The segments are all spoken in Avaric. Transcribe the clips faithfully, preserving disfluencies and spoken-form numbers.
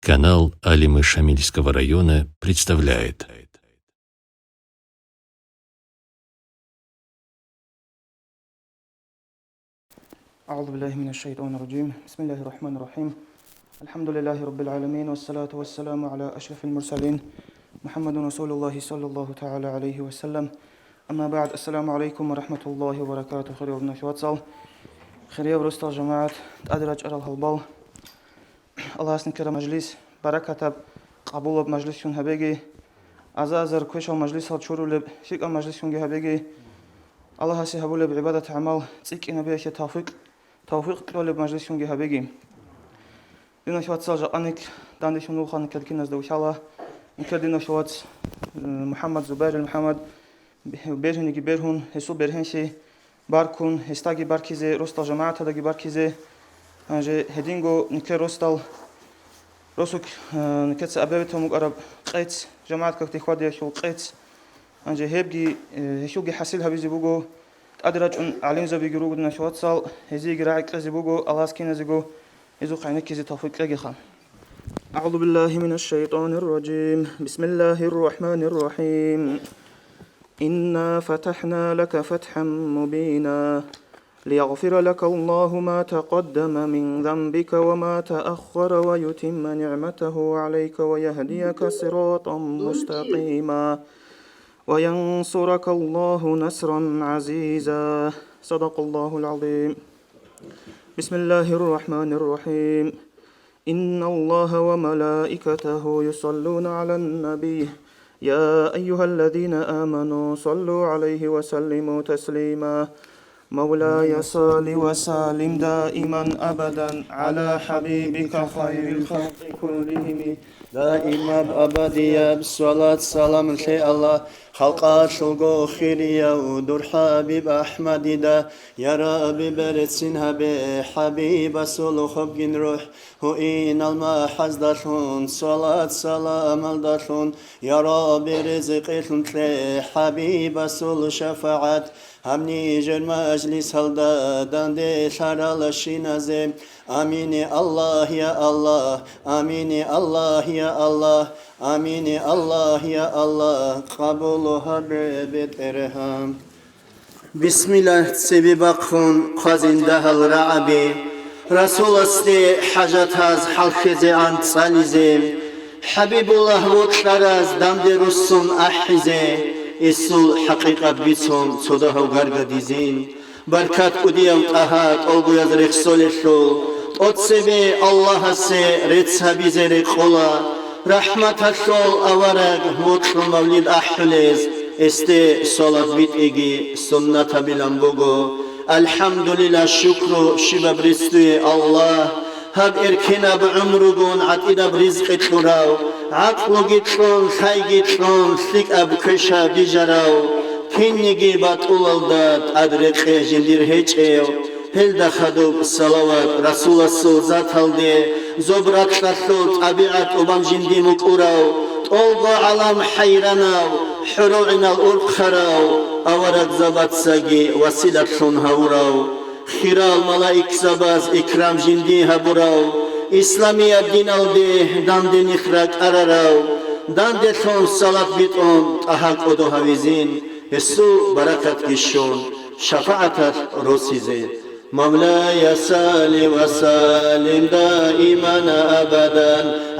Канал Алимы Шамильского района представляет. أعوذ بالله من الشيطان الرجيم. بسم الله الرحمن الرحيم. الحمد لله رب العالمين، والصلاة والسلام على أشرف المرسلين، محمد رسول الله صلى الله تعالى عليه وسلم. أما بعد، السلام عليكم ورحمة الله وبركاته. Хириял диналъул вацал, хириял росдал жамагӀат, тӀаде рачӀарал гьалбал, Аллагьас никера мажлис баракатаб, къабулаб мажлисгун гьабеги, аза-азар квешал мажлисал чурулеб лъикӀаб мажлисгунги гьабеги, Аллагьасе гьабулеб гӀибадат-гӀамал цӀикӀкӀинаб бихье тавфикъ, тавфикъ кьолеб мажлисгунги гьабеги. Диналъул вацал, жакъа нилъ данделъун вугоха, никер киназда вилълъала. Никер диналъул вац, э, МухӀаммад Зубайрил МухӀаммад, бергьениги бергьун, гьесул бергьенлъи баркун, гьесдаги баркизе, росдал жамагӀаталдаги баркизе. Гьанже гьединго никер росдал, росу, э, никеца абиябетун букӀараб къец, жамагӀат какде хьвадиялъул къец. Гьанже гьебги, э, гьелъулги хӀасил гьабизе буго. ТӀаде рачӀун гӀалимзабиги руго, диналъул вацал, гьезиеги рагӀи кьезе буго, Аллагьас киназего гьезухъ гӀенеккизе тавфикъ кьегиха. أعوذ بالله من الشيطان الرجيم. بسم الله الرحمن الرحيم. إنا فتحنا لك فتحا مبينا. ليغفر لك الله ما تقدم من ذنبك وما تأخر ويتم نعمته عليك ويهديك صراطا مستقيما. وينصرك الله نصرا عزيزا. صدق الله العظيم. بسم الله الرحمن الرحيم. إن الله وملائكته يصلون على النبي. يا أيها الذين آمنوا صلوا عليه وسلموا تسليما. مولاي صل وسلم دائما أبدا على حبيبك خير الخلق كلهم. Даимаб абадияб салат-салам лъе Аллагь, халкъалъулго хирияв дур ХӀабиб АхӀмадида. Я Рабби, берцин гьабе ХӀабибасул хобгин рухӀ, гьуинал махӀаздалъун, салат-саламалдалъун. Я Рабби, ризкъилъун кье ХӀабибасул шафагӀат, гьаб нижер мажлисалда данделъаралщиназе. Амин, я Аллагь, я Аллагь, амин, я Аллагь, я Аллагь, амин, я Аллагь, я Аллагь, къабул гьабе, БетӀергьан. Бисмилла, цебе бахъун хъвазин дагьал рагӀаби, Расуласде хӀажатаз хӀалхьезе анцӀализе, ХӀабибуллагь вокьараз данде руссун ахӀизе, эсул хӀакъикъат бицун цо дагьав гаргадизин. Баркат кӀудияв ТӀагьа тӀолгояз рехсолелъул, тӀоцебе Аллагьасе рецц гьабизе рекъола. РахӀматалъул авараг вокьун мавлид ахӀулез, эсде салат битӀиги суннатабилан буго. АлхӀамдулилла, шукру щибаб риццуе Аллагь, гьаб эркенаб гӀумругун гӀатӀидаб ризкъи кьурав, гӀакълуги кьун, лъайги кьун, лъикӀаб квеша бижарав, кинниги батӀулалда тӀад рекъе жиндир гьечӀев, гьелда хадуб салават Расуласул заталде, зоб-ракьалъул тӀабигӀат тӀубан жинди мукӀурав, тӀолго гӀалам хӀайранав, хӀурулгӀинал урхъарав, аварагзабацаги василатлъун гьавурав, хирал малаикзабаз икрам жинди гьабурав, исламияб диналде данде нилъ ракӀарарав, данделъун салат битӀун ТӀагьа кӀодо гьавизин, гьесул баракатги щун, шафагӀаталъ росизе. مولاي صل وسلم دائما أبدا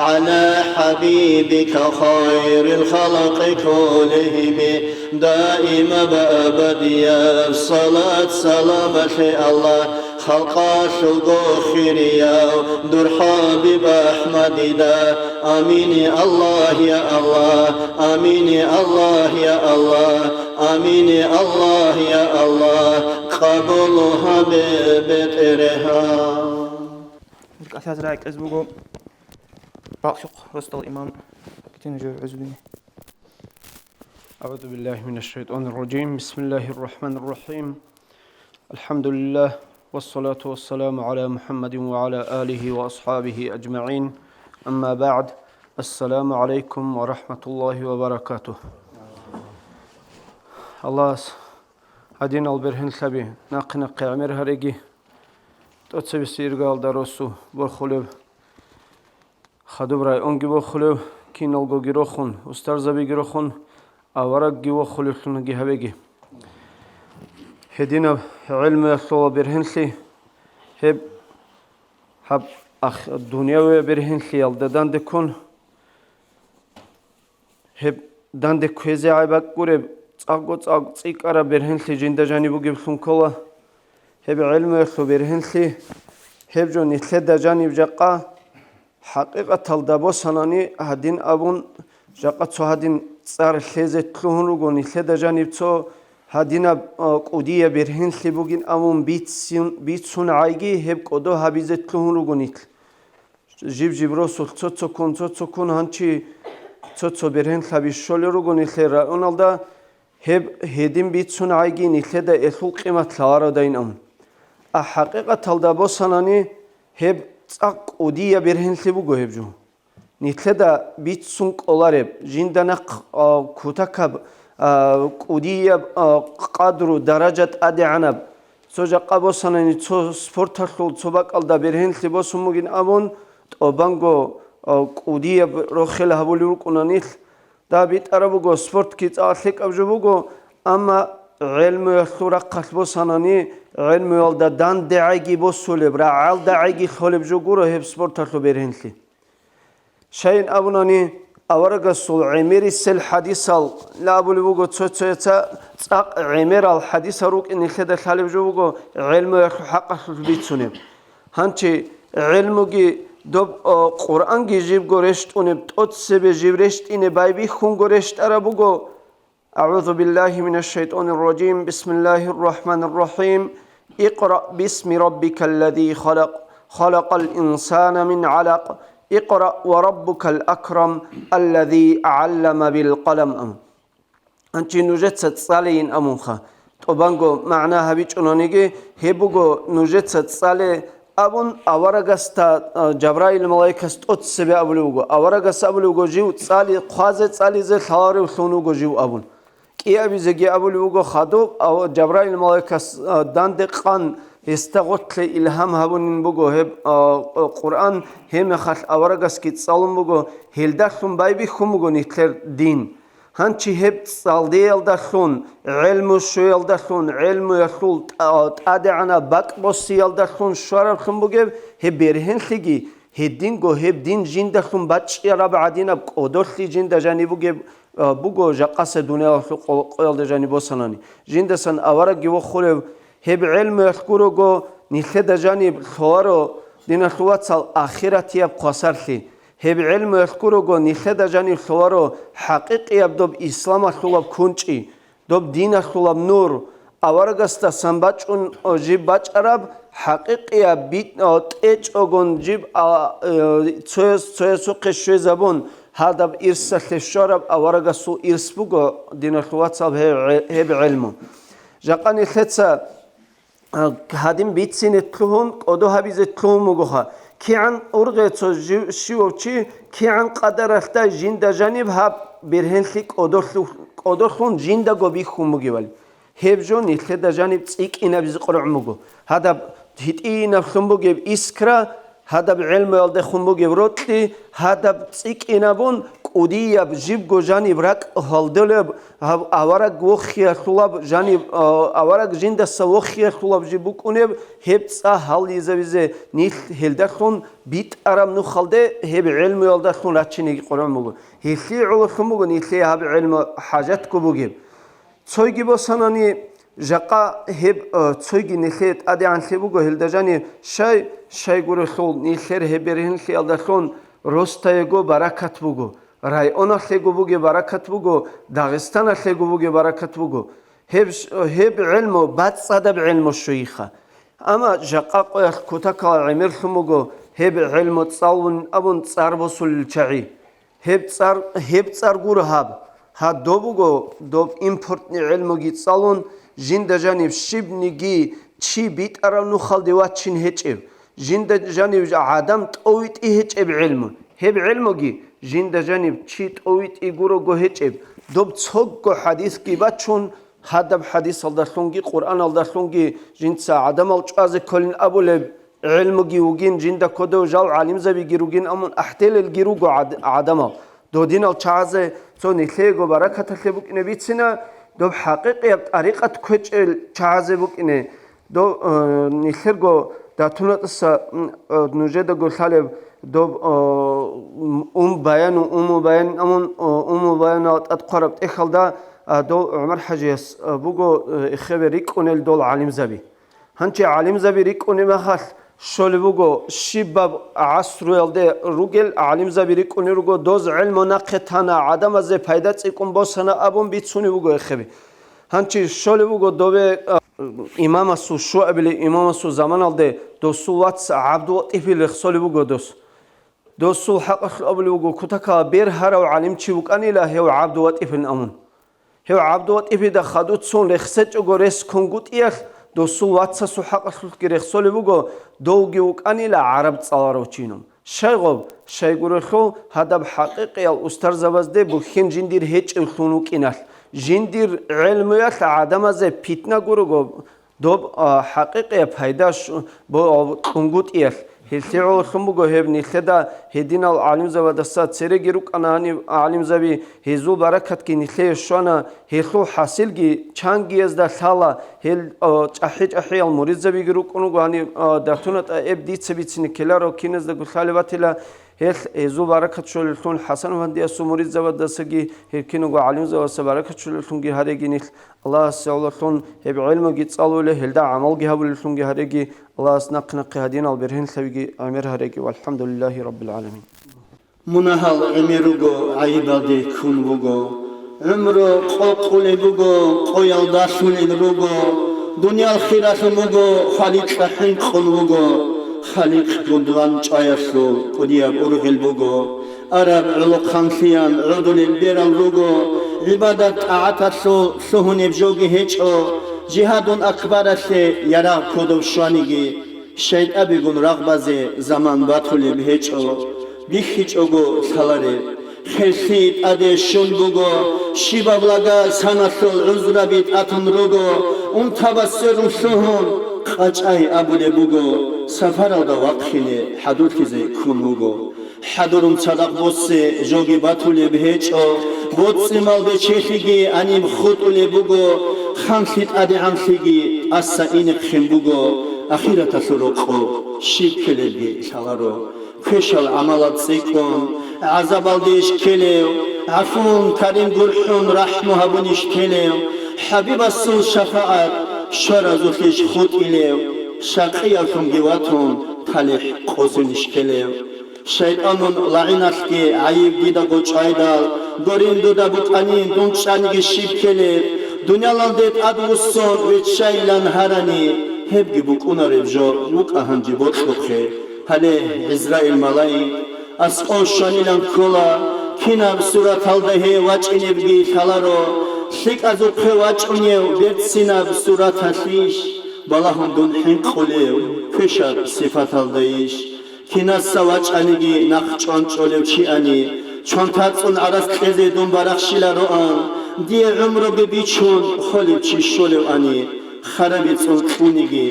على حبيبك خير الخلق كلهم. Даимаб абадияб салат-салам лъе Аллагь, халкъалъулго хирияв дур ХӀабиб АхӀмадида. Амин, я Аллагь, я Аллагь, амин, я Аллагь, я Аллагь, амин, я Аллагь, я Аллагь, къабул гьабе, БетӀергьан. КӀалъаз ракӀиз буго бакълъухъ росдал имам Китин жо гӀузбини. أعوذ بالله من الشيطان الرجيم. بسم الله الرحمن الرحيم. الحمد لله، والصلاة والسلام على محمد وعلى آله وأصحابه أجمعين. أما بعد. السلام عليكم ورحمة الله وبركاته. Аллагьас гьадинал бергьенлъаби нахъе-нахъе гӀемер гьареги. ТӀоцебесеб иргаялда росу борхулеб Хадуб районги вохулев, киналгоги рохун, устарзабиги рохун, аварагги вохулевлъунги гьабеги. Гьединаб гӀелмуялъула бергьенлъи, гьеб гьаб ах-, дунявияб бергьенлъиялда данде ккун, гьеб данде кквезе гӀайбакӀ гуреб, цӀакъго-цӀакъ цӀикӀкӀараб бергьенлъи жинда жаниб бугеблъун ккола. Гьеб гӀелмуялъул бергьенлъи, гьеб жо нилъеда жаниб жакъа, хӀакъикъаталда босанани гьадин абун, жакъа цо гьадин цӀар лъезе лъугьун руго, нилъеда жаниб цо гьадинаб, а, кӀудияб бергьенлъи бугин абун бицин-, бицун гӀайги, гьеб кӀодо гьабизе лъугьун руго нилъ. Жиб-жиб росулъ цо-цоккун, цо-цоккун гьанчи цо-цо бергьенлъаби щолел руго нилъер районалда, гьеб гьедин бицун гӀайги нилъеда элъул къимат лъаларадайин абун. А хӀакъикъаталда босанани, гьеб цӀакъ кӀудияб бергьенлъи буго гьеб жо. Нилъеда бицун кӀолареб, жинда нахъ, а, кутакаб, а, кӀудияб, а, къадру, даража тӀадегӀанаб, цо жакъа босанани, цо спорталъул цо бакӀалда бергьенлъи босун бугин абун, тӀобанго, а, кӀудияб рохел гьабулев рукӀуна нилъ. Да, битӀараб буго, спортги цӀакъ лъикӀаб жо буго, амма гӀелмуялъул рахъалъ босанани, гӀелмуялда дандегӀайги босулеб, рагӀалдагӀайги лъолеб жо гуро гьеб спорталъул бергьенлъи. Щайин абунани, аварагасул гӀемерисел хӀадисал абулеб буго, цо-цояца цӀакъ гӀемерал хӀадисал рукӀин нилъеда лъалеб жо буго гӀелмуялъул хӀакъалъулъ бицунеб. Гьанчи гӀелмуги доб, о, Къуръанги жибго рещтӀунеб, тӀоцебе жиб рещтӀине байбихьунго рещтӀараб буго, أعوذ بالله من الشيطان الرجيم. بسم الله الرحمن الرحيم. اقرأ باسم ربك الذي خلق. خلق الإنسان من علق. اقرأ وربك الأكرم. الذي علم بالقلم. Анчи нужеца цӀалейин амунха. ТӀубанго магӀна гьабичӀунаниги, гьеб буго нужеца цӀале абун, аварагасда, а, Жабраил малаикас тӀоцебе абулев вуго. Аварагас абулев вуго, жив цӀали-, хъвазе цӀализе лъаларевлъун вуго жив абун. КӀиабизеги абулев вуго хадуб, ав-, Жабраил малаикас, а, данде къан гьесда гъорлъе илгьам гьабунин буго гьеб, а, Къуръан, гьеб мехалъ аварагасги цӀалун буго, гьелдалъун байбихьун буго нилъер дин. Гьанчи гьеб цӀалдеялдалъун, гӀелму щвеялдалъун, гӀелмуялъул тӀа-, тӀадегӀанаб бакӀ босиялдалъун щвараблъун бугеб гьеб бергьенлъиги, гьединго гьеб дин жиндалъун бачӀараб гӀадинаб кӀодолъи жинда жаниб бугеб, а, буго жакъаса дуниялалъул къо-, къоялда жаниб босанани. Жиндасан аварагги вохулев гьеб гӀелмуялъ гурого, нилъеда жаниб лъоларо, диналъул вацал, ахиратияб хвасарлъи. Гьеб гӀелмуялъ гурого, нилъеда жаниб лъоларо хӀакъикъияб доб исламалъулаб кунчӀи, доб диналъулаб нур, аварагасдасан бачӀун, о, жиб бачӀараб, хӀакъикъияб бит-, о, тӀечӀогон жиб, а, э, цояс-, цоясухъе щвезабун, гьадаб ирсалъе щвараб аварагасул ирс буго, диналъул вацал, гьеб гӀе-, гьеб гӀелму. Жакъа нилъеца а, гьадин бицине лъугьун, кӀодо гьабизе лъугьун бугоха. КигӀан ургъе цо жив-, щивав чи, кигӀан къадаралъдай жинда жаниб гьаб бергьенлъи кӀодолъу-, кӀодолъун жиндаго бихьун бугебали. Гьеб жо нилъеда жаниб цӀикӀкӀинабизе къоргӀун буго. Гьадаб гьитӀинаблъун бугеб искра, гьадаб гӀелмуялдехун бугеб рокьи, гьадаб цӀикӀкӀинабун, кӀудияб жибго жаниб ракӀ гьалдолеб, гьав-, авараг вохиялъулаб жаниб, а, авараг жиндаса вохиялъулаб жиб букӀунеб, гьеб цӀа гьаллизабизе нилъ гьелдалъун битӀараб нухалде гьеб гӀелмуялдалъун рачинеги къоргӀун буго. Гьелъие гӀололъун буго нилъее гьаб гӀелму хӀажатго бугеб. Цойги босанани, жакъа гьеб, э, цойги нилъее тӀадегӀанлъи буго, гьелда жанир щай, щайгурелъул нилъер гьеб бергьенлъиялдалъун ростаего баракат буго, районалъего бугеб баракат буго, Дагъистаналъего бугеб баракат буго. Гьеб щ-, гьеб гӀелму бацӀцӀадаб гӀелму щвейха. Амма жакъа къоялъ кутакалда гӀемерлъун буго гьеб гӀелму цӀалун абун цӀар босулел чагӀи. Гьеб цӀар, гьеб цӀар гуро гьаб. Гьаб доб буго, доб импортный гӀелмуги цӀалун, жинда жаниб щибниги чи битӀараб нухалде вачин гьечӀеб, жинда жаниб гӀадан тӀовитӀи гьечӀеб гӀелму. Гьеб гӀелмуги жинда жаниб чи тӀовитӀи гурого гьечӀеб, доб цого хӀадисги бачун, гьадаб хӀадисалдалъунги Къуръаналдалъунги жинца гӀадамал чӀвазе кколин абулеб, ГӀилмуги вугин, жинда кодов жал гӀалимзабиги ругин, амун ахӀделелги руго гӀад-, гӀадамал. Додинал чагӀазе цо нилъеего баракаталъе букӀине бицина, доб хӀакъикъияб тӀарикъат кквечӀел чагӀазе букӀине, доб, э, нилъерго датунатӀаса, м, э, нужедаго лъалеб доб, э, м, ум баяну, уму баян, амун, э, уму баянал тӀад хъвараб тӀехьалда, э, дол ГӀумар ХӀажияс, э, буго, э, эхебе рикӀкӀунел дол гӀалимзаби. Гьанчи гӀалимзаби рикӀкӀунеб мехалъ щолеб буго, щибаб гӀасруялде ругел гӀалимзаби рикӀкӀунел руго, доз гӀелму нахъе тана, гӀадамазе пайда цӀикӀкӀун босана абун бицунеб буго эхеби. Гьанчи щолеб буго дове, а, имамасул, ШугӀбили имамасул заманалде досул вац ГӀабдулатӀифил рехсолеб буго дос. Досул хӀакъалъулъ абулеб буго, кутакала бер гьарав гӀалимчи вукӀанила гьев ГӀабдулатӀифин амун. Гьев ГӀабдулатӀипида хадуцун рехсечӀого рес кунгутӀиялъ, досул вацасул хӀакъалъулъги рехсолеб буго, довги вукӀанила гӀараб цӀаларав чинун. Щайгъуб? Щайгурелъул гьадаб хӀакъикъиял устарзабазде бухьен жиндир гьечӀевлъун вукӀиналъ, жиндир гӀелмуялъ гӀадамазе питна гурого, доб, а, хӀакъикъияб пайда щу-, бо-, кьунгутӀиялъ. Гьелъие гӀололъун буго гьеб нилъеда гьединал гӀалимзабадаса цереги рукӀана гьаниб гӀалимзаби, гьезул баракатги нилъее щвана, гьелъул хӀасилги чангиязда лъала, гьел, а, чӀахӀи-чӀахӀиял муридзабиги рукӀун руго гьаниб, а, датуна тӀаэб дица бицине ккеларо, киназдаго лъалеб батила, гьелъ гьезул баракат щолеллъун ХӀасан-эфандиясул муридзабадасаги гьел кинаго гӀалимзабадаса баракат щолеллъунги гьареги нилъ. Аллагьас гӀололъун гьеб гӀелмуги цӀалулел, гьелда гӀамалги гьабулеллъунги гьареги, Аллагьас нахъ-нахъе гьадинал бергьенлъабиги гӀемер гьареги. ВалхӀамдулиллагьи раббил гӀаламин. Мунагьал гӀемер руго, гӀайибалде ккун буго. ГӀумру къокъулеб буго, къоялда лъулеб руго. Дуниял хиралъун буго, хваликьа хӀинкъун вуго. Халикъ гундван чӀваялъул кӀудияб ургъел буго. Араб гӀолохъанлъиян гӀодулел берал руго, гӀибадат-тӀагӀаталъул лъугьунеб жоги гьечӀо, жигьадун акбаралъе ярагъ кодов щваниги, шайтӀабигун рагъбазе заман батулеб гьечӀо, бихьичӀого лъалареб. Херлъи тӀаде щун буго, щибаб лага саналъул гӀузраби тӀатун руго, унтабас сверун лъугьун, къачӀай абулеб буго, сапаралда вахъине хӀадурлъизе ккун вуго. ХӀадурун цадахъ боссе жоги батулеб гьечӀо, боцӀи-мал бечелъиги гьаниб хутӀулеб буго, ханлъи-тӀадегӀанлъиги тӀаса инехъин буго, ахираталъул рокъоб щиб ккелебги лъаларо. Квешал гӀамалал цӀикӀкӀун, гӀазабалдейищ ккелев, гӀафун, карим гурхӀун, рахӀму гьабунищ телев, ХӀабибасул шафагӀат щваразулъищ хутӀилев, шакъиявлъунги ватун, талихӀ къосунищ ккелев? ШайтӀанун лагӀиналъги гӀайиб дидаго чӀвайдал, гурин дуда букӀанин дун чӀаниги щиб ккелеб? Дуниялалде тӀадвуссун виччайилан гьарани, гьебги букӀунареб жо вукӀа гьанже бокьухъе. Гьале ГӀизраил малаик аскӀов щванилан ккола, кинаб сураталда гьев вачӀинебги лъаларо, лъикӀазухъе вачӀунев берцинаб сураталъищ, балагьун дун хӀинкъулев квешаб сипаталдайищ? Кинаса вачӀаниги нахъ чӀван чӀолев чиани, чван тацӀун гӀарац кьезе дун барахщилароан, дие гӀумруги бичун холев чи щолевани, хараби цӀун кьуниги,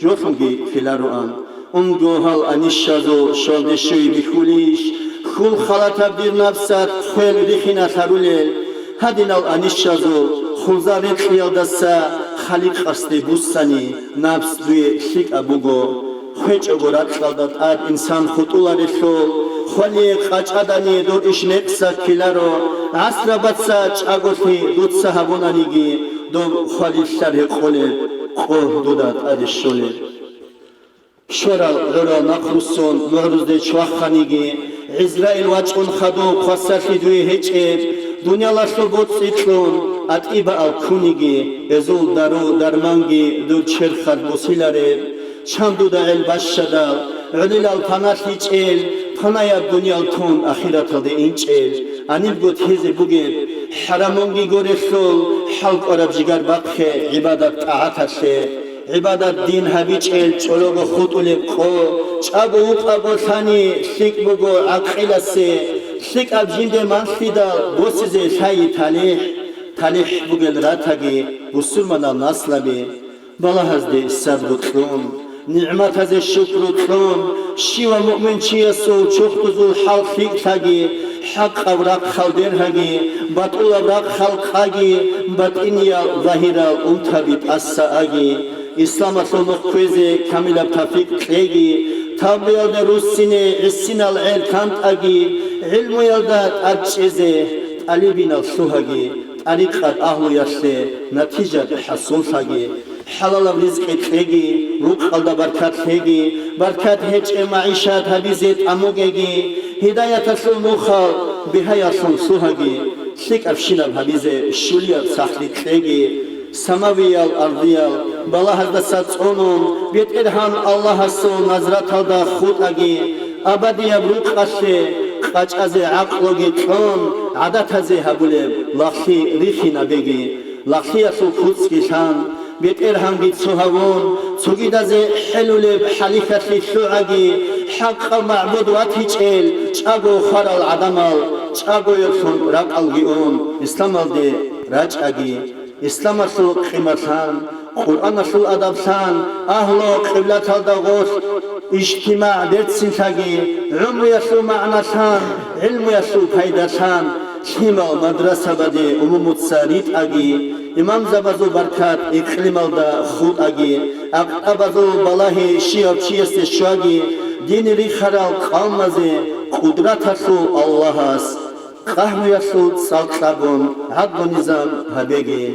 жолъунги ккелароан. Унго гьал анищазул щвалде щуй бихьулищ, хьул халатаб дир напсат хвел рихиналъарулел, гьадинал анищазул хулза рекьиялдаса Халикъасде буссани напс дуе лъикӀаб буго. ХвечӀого ракьалда тӀад инсан хутӀуларелъул, хвалие къачӀадани дор иш мекъса ккеларо, гӀасрабаца чӀаголъи дуца гьабунаниги, доб хвалилъар гьекъолеб, къо дуда тӀаде щолеб. Щварал гӀурал нахъруссун мугӀрузде чваханиги, ГӀизраил вачӀун хадуб хвасарлъи дуе гьечӀеб, дуниялалъул боцӀи кьун, атӀи баал ккуниги, гьезул дару-дарманги дур черхалъ босилареб. Чан дуда гӀел бащадал, гӀолилал паналъичӀел, панаяб дуниял тун ахираталде инчӀел, гьанибго тезе бугеб, хӀарамунги горелъул, хӀалкӀвараб жигар бахъе гӀибадат-тӀагӀаталъе. ГӀибадат-дин гьабичӀел чӀолого хутӀулеб къо, чӀаго вукӀаго лъани лъикӀ буго гӀакъиласе, лъикӀаб жинде манлъидал босизе лъайи талихӀ, талихӀ бугел ратаги бусурманал наслаби. Балагьазде сабру кьун, НигӀматазе шукру кьун, щивав муъминчиясул чурхдузул хӀал лъикӀлъаги, хӀакъаб рахъал бергьаги, батӀулаб рахъал къаги, батӀиниял загьирал унтаби тӀаса аги, исламалъул нух кквезе камилаб тавфикъ кьеги, тавбиялда руссине гӀисинал гӀел кантӀаги, гӀилмуялда тӀад чӀезе тӀалибинал лъугьаги, тӀарикъат агьлуялъе натижат хӀасуллъаги, хӀалалаб ризкъи кьеги, рукъалда баркат лъеги, баркат гьечӀеб магӀишат гьабизе тӀамугеги, гьидаяталъул нухал бигьаялъун лъугьаги, лъикӀабщинаб гьабизе щулияб сахлъи кьеги, самавиял ардиял балагьаздаса цӀунун, БетӀергьан Аллагьасул назраталда хутӀаги, абадияб рукъалъе къачӀазе гӀакълуги кьун, гӀадатазе гьабулеб лагълъи рихинабеги, лагълъиялъул куцги лъан, БетӀергьанги цо гьавун, цогидазе хӀелулеб хӀалихьалъи лъугӀаги, хӀакъав магӀбуд ватичӀел чӀаго хварал гӀадамал чӀагояблъун ракӀалги ун, исламалде рачӀаги, исламалъул къиматлъан, Къуръаналъул адаблъан, агьлу къиблаталда гъорлъ ижтимагӀ берцинлъаги, гӀумруялъул магӀналъан, гӀилмуялъул пайдалъан, лъимал мадрасабаде умумуца ритӀаги, имамзабазул баркат икълималда хутӀаги, акътабазул балагьи щивав чиясде щваги, дин рихарал къавмазе къудраталъул Аллагьас къагьлуялъул цӀакъ кьабун гӀадлу-низам гьабеги.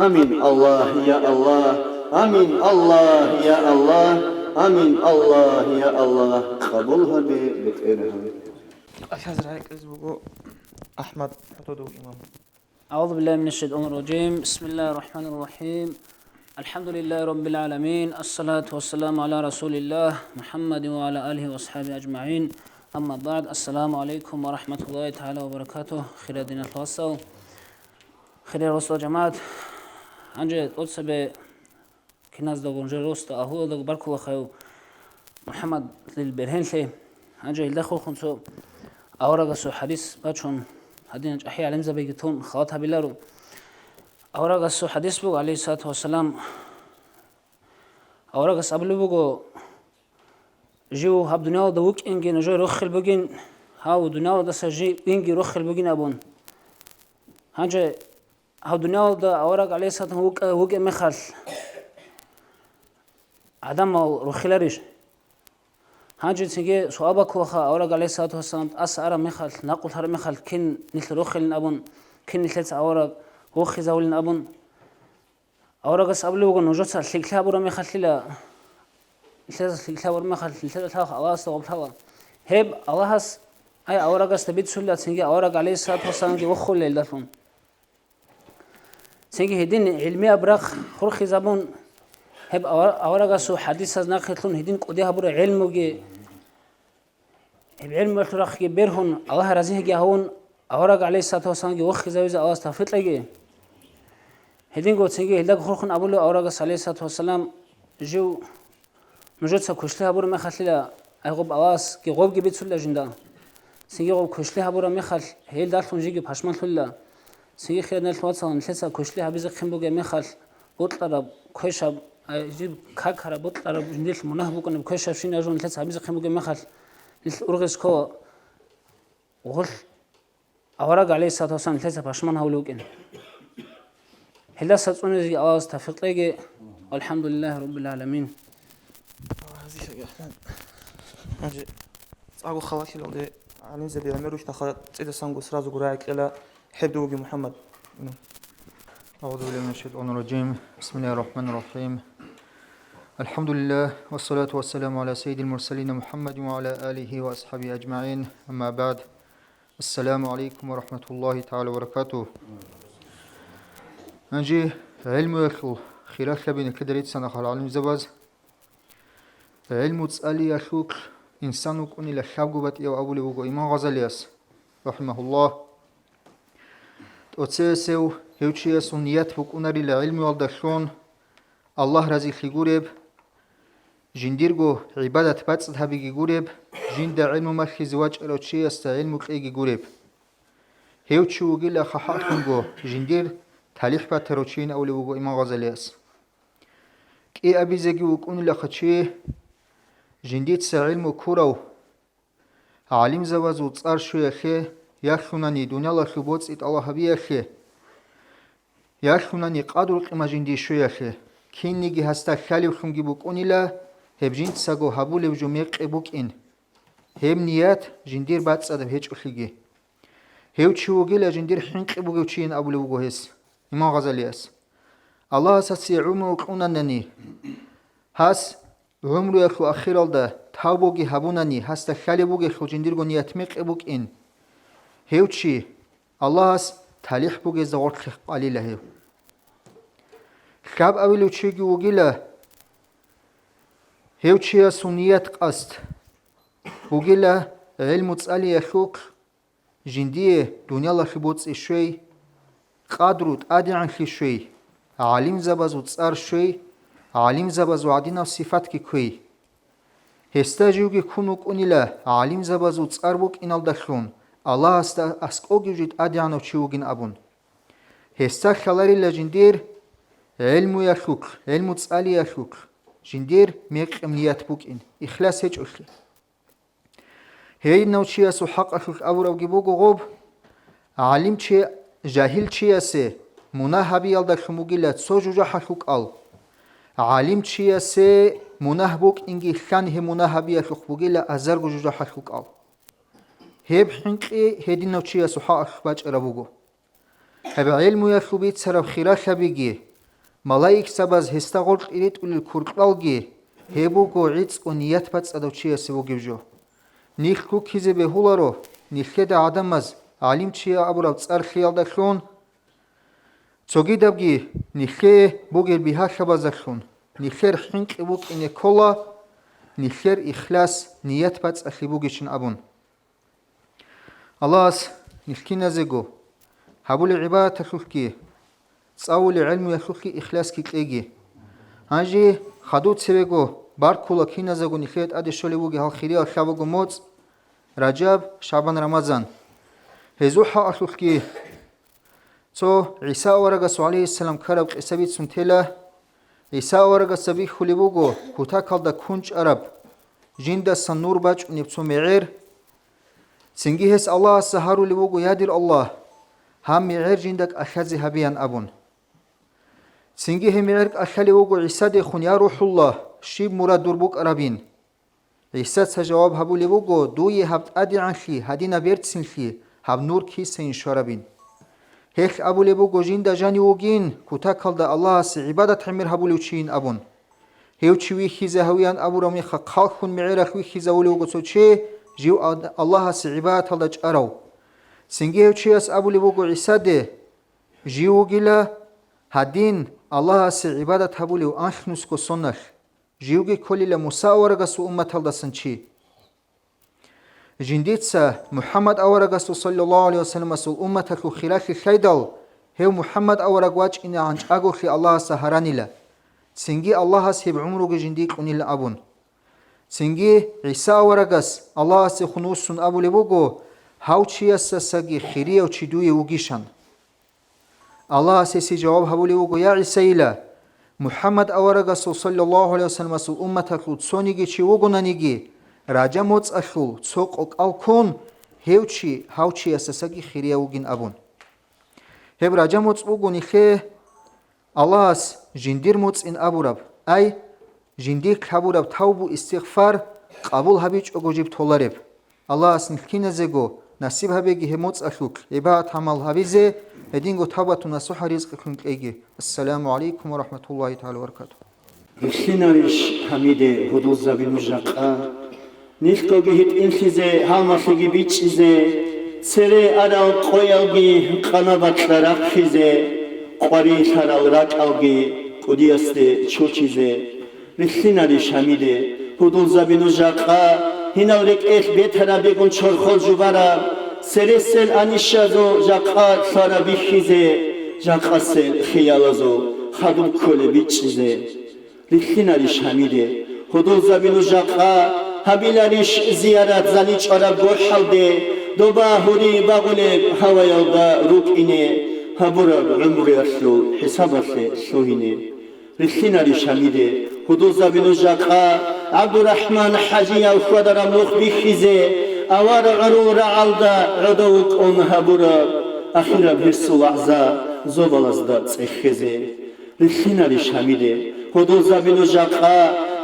Амин, Аллагь, я Аллагь! Амин, Аллагь, я Аллагь! Амин, Аллагь, я Аллагь! Къабул гьабе, БетӀергьан! Алхазир гьайкьиз буго АхӀмад ХӀутудов имам. أعوذ بالله من الشيطان الرجيم. بسم الله الرحمن الرحيم. الحمد لله رب العالمين. الصلاة والسلام على رسول الله محمد وعلى آله وأصحابه أجمعين. أما بعد. السلام عليكم ورحمة الله تعالى وبركاته. Хириял диналъул вацал, хириял росдал жамагӀат. Гьанже тӀоцебе киназдаго, жер росда агьлуялдаго баркулахъаяв МухӀаммадлъил бергьенлъи. Гьанже гьелда хурхун цо аварагасул хӀадис бачун, гьадинал чӀахӀиял гӀалимзабиги тун халат гьабиларо. Аварагасул хӀадис буго, гӀалейхиссалату вассалам, аварагас абулеб буго: «Жив гьаб дуниялалда вукӀинги нужер рохел бугин, гьав дуниялалдаса жив инги рохел бугин», – абун. Гьанже гьав дуниялалда авараг гӀалейхиссалату вукӀа-, вукӀеб мехалъ, гӀадамал рохиларищ? Гьанже цинги суал баккулаха, авараг гӀалейхиссалату вассалам тӀаса араб мехалъ, накъулъ гьараб мехалъ кин нилъ рохилин абун, кин нилъеца авараг вохизавулин абун. Аварагас абулеб буго, нужеца лъикӀлъи гьабураб мехалъила, нилъеца лъикӀлъи гьабураб мехалъ, нилъеда лъалаха Аллагьасда гъорлъала. Гьеб Аллагьас, ай, аварагасда бицунила, цинги авараг гӀалейхиссалату вассаламги вохула гьелдалъун. Цинги гьедин гӀилмияб рахъ хурхизабун, гьеб авар-, аварагасул хӀадисаз нахъе лъун гьедин кӀудияб гьабураб гӀелмуги, гьеб гӀелмуялъул рахъги бергьун, Аллагь разиги гьавун, авараг гӀалейхиссалату вассаламги вохизавизе Аллагьас тавфикъ кьеги. Гьединго цинги гьелдаго хурхун абулев аварагас гӀалейхиссалату вассалам жив нужеца квешлъи гьабураб мехалъила, ай гъоб Аллагьасги гъобги бицулила жинда. Цинги гъоб квешлъи гьабураб мехалъ, гьелдалъун жиги пашманлъулила. Цинги, хириял диналъул вацал, нилъеца квешлъи гьабизехъин бугеб мехалъ, бокьараб, квешаб, ай, жиб какараб, бокьараб, жиндилъ мунагь букӀунеб квешабщинаб жо нилъеца гьабизехъин бугеб мехалъ, нилъ ургъизе ккола. Гъолъ авараг гӀалейхиссалату вассалам нилъеца пашман гьавулев вукӀин. Гьелдаса цӀунизеги Аллагьас тавфикъ кьеги. ВалхӀамдулиллагьи раббил гӀаламин. Гьанже цӀакъго халахилалде гӀалимзаби гӀемер рушдаха цӀидасанго сразу гурай кьела гьеб дуги, МухӀаммад. أعوذ بالله من الشيطان الرجيم. بسم الله الرحمن الرحيم. الحمد لله، والصلاة والسلام على سيد المرسلين محمد وعلى آله وأصحابه أجمعين. أما بعد. السلام عليكم ورحمة الله تعالى وبركاته. Гьанже гӀилмуялъул хиралъаби никеда рицана гӀалимзабаз. ГӀилму цӀалиялъулъ инсан вукӀунила лъабго батӀияв абулеб буго Имам Гъазалияс, рахӀимагьуллагь. ТӀоцевесев гьев чиясул ният букӀунарила гӀилмуялдалъун Аллагь разилъи гуреб, жиндирго гӀибадат бацӀцӀад гьабиги гуреб, жинда гӀилму малъизе вачӀарав чиясда гӀилму кьеги гуреб. Гьев чи вугила хъахӀаллъунго жиндир талихӀ батарав чийин абулеб буго Имам Гъазалияс. КӀиабизеги вукӀунилаха чи, жиндица гӀилму ккурав гӀалимзабазул цӀар щвеялъе, ялъунани дуниялалъул боцӀи тӀалаб гьабиялъе, ялъунани къадру-къимат жиндие щвеялъе, кинниги гьасда лъалевлъунги букӀунила гьеб жинцаго гьабулеб жо мекъи букӀин, гьеб ният жиндир бацӀцӀадаб гьечӀолъиги. Гьев чи вугила жиндир хӀинкъи бугев чийин абулев вуго гьес, Имам Гъазалияс. Аллагьас гьасие гӀумру кьунанани, гьас гӀумруялъул ахиралда тавбуги гьабунани, гьасда лъалеб бугелъул жиндирго ният мекъи букӀин, гьев чи Аллагьас талихӀ бугезда гъорлъе къалила гьев. Лъаб авилев чиги вугила, гьев чиясул ният-къасд бугила гӀилму цӀалиялъухъ, жиндие дуниялалъе боцӀи щвей, къадру тӀадегӀанлъи щвей, гӀалимзабазул цӀар щвей, гӀалимзабазул гӀадинаб сифатги кквей. Гьесда живги ккун вукӀунила гӀалимзабазул цӀар букӀиналдалъун, Аллагьасда аскӀовги жи тӀадегӀанав чи вугин абун. Гьесда лъаларила жиндир гӀелмуялъулъ, гӀелму цӀалиялъулъ, жиндир мекъи ният букӀин, ихлас гьечӀолъи. Гьединав чиясул хӀакъалъулъ абурабги буго гъоб: гӀалимчи жагьилчиясе мунагь гьабиялдалъун бугила цо жужахӀалъул кӀал, гӀалимчиясе мунагь букӀинги лъан гьеб мунагь гьабиялъухъ бугила азарго жужахӀалъул кӀал. Гьеб хӀинкъи гьединав чиясул хӀакъалъулъ бачӀараб буго. Гьеб гӀелмуялъул бицараб хиралъабиги, малаикзабаз гьесда гъоркье ритӀулел куркьалги, гьеб буго гӀицӀго ният бацӀцӀадав чиясе вугев жо. Нилъ гуккизе бегьуларо, нилъеда гӀадамаз гӀалимчияс абураб цӀар лъиялдалъун, цогидабги нилъее бугел бигьалъабазалъун, нилъер хӀинкъи букӀине ккола, нилъер ихлас ният бацӀцӀалъи бугищин абун. Аллагьас нилъ киназего гьабулел гӀибадаталъулъги, цӀалулел гӀелмуялъулъги ихласги кьеги. Гьанже хадуб цевего баркула киназего нилъее тӀаде щолев вугев гьал хирияб лъабабго моцӀ, Ражаб, ШагӀбан, Рамазан. Гьезул хӀакъалъулъги цо ГӀиса аварагасул, гӀалайгьиссалам, ккараб къиса бицун тела. ГӀиса аварагасда бихьулеб буго кутакалда кунчӀараб, жиндасан нур бачӀунеб цо мегӀер. Цинги гьес Аллагьасда гьарулеб буго: «Я, дир Аллагь, гьаб мегӀер жинда кӀалъазе гьабеян», – абун. Цинги гьеб мегӀер кӀалъалев вуго ГӀисадехун: «Я, РухӀуллагь, щиб мурад дур букӀарабин?» ГӀисаца жаваб гьабулеб буго: «Дуе гьаб тӀадегӀанлъи, гьадинаб берцинлъи, гьаб нур кисайин щварабин». Гьелъ абулеб буго: «Жинда жанив вугин кутакалда Аллагьасе гӀибадат гӀемер гьабулев чийин», – абун. Гьев чи вихьизе гьавиян абураб мехалъ хъалхьун мегӀералъ вихьизавулев вуго цо чи, жив Аллагьасе гӀибадаталда чӀарав. Цинги гьев чияс абулеб буго ГӀисаде: «Жив вугила гьадин Аллагьасе гӀибадат гьабулев анлънусго соналъ, живги кколила Муса аварагасул умматалдасан чи». Жиндица МухӀаммад аварагасул, саллаллагьу гӀалайгьи вассаламасул, умматалъул хиралъи лъайдал, гьев МухӀаммад авараг вачӀинегӀан чӀаголъи Аллагьасда гьаранила, цинги Аллагьас гьеб гӀумруги жиндие кьунила абун. Цинги ГӀиса аварагас Аллагьасдехун вуссун абулеб буго: «Гьав чиясдасаги хирияв чи дуе вугищан». Аллагьас гьесие жаваб гьабулев вуго: «Я, ГӀисайила, МухӀаммад аварагасул, саллаллагьу гӀалайгьи вассаламасул, умматалъул цониги чи вугонаниги, Ражаб моцӀалъул цо къокӀал ккун, гьев чи гьав чиясдасаги хирияв вугин», – абун. Гьеб Ражаб моцӀ буго нилъее Аллагьас жиндир моцӀин абураб, ай, жиндир лъабураб тавбу-истигъфар къабул гьабичӀого жиб толареб. Аллагьас нилъ киназего насиб гьабеги гьеб моцӀалъулъ гӀибадат-гӀамал гьабизе, гьединго тавбатун насухӀа ризкъи кьун кьеги. Ассаламу гӀалайкум ва рахӀматуллагьи тагӀала ва баракатугьу. Вилълъинарищ гьамиде гьудулзаби нуж жакъа? Нилъгоги гьитӀинлъизе, гьалмагълъиги бичӀчӀизе, цере арал къоялги къанабакьа рахъизе, къварилъарал ракӀалги кӀудиясде чучизе. Вилълъинарищ гьамиде гьудулзаби нуж жакъа? Гьинал рекӀелъ бетарабигун чорхол жубараб, цересел анищазул жакъа лъараб бихьизе, жакъасел хиялазул хадуб кколеб бичӀчӀизе. Вилълъинарищ гьамиде гьудулзаби нуж жакъа? Гьабиларищ зиярат зани чӀвараб гохӀалде, доба гьури багъулеб гьаваялда рукӀине, гьабураб гӀумруялъул хӀисабалъе лъугьине? Рилълъинари Шамиде, гьудулзаби нуж жакъа ГӀабдурахӀман ХӀажияв хьвадараб нух бихьизе, авара гӀурул рагӀалда гӀодов вукӀун гьабураб ахираб гьесул вагӀза зобалазда цӀехезе. Рилълъинари Шамиде, гьудулзаби нуж жакъа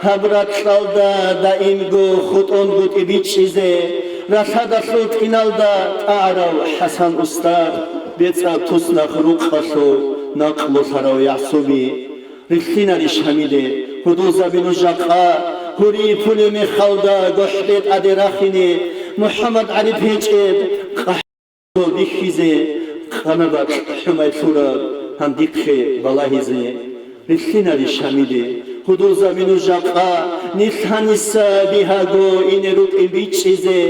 гьаб ракьалда даимго хутӀунгутӀи бичӀчӀизе, ралъадалъул тӀиналда тӀагӀарав ХӀасан устар, бецӀаб туснахъ рукъалъув накълулъарав ЯгӀсуби. Рилълъинари Шамиде, гьудулзаби нуж жакъа гьури пулеб мехалда гохӀде тӀаде рахине, МухӀаммад ГӀариф гьечӀеб къахӀ- бихьизе, къанабакь хӀумай лъураб гьандихъе балагьизе. Рилълъинари Шамиде, гьудулзаби нуж жакъа нилъ гьаниса бигьаго ине рукӀин бичӀчӀизе,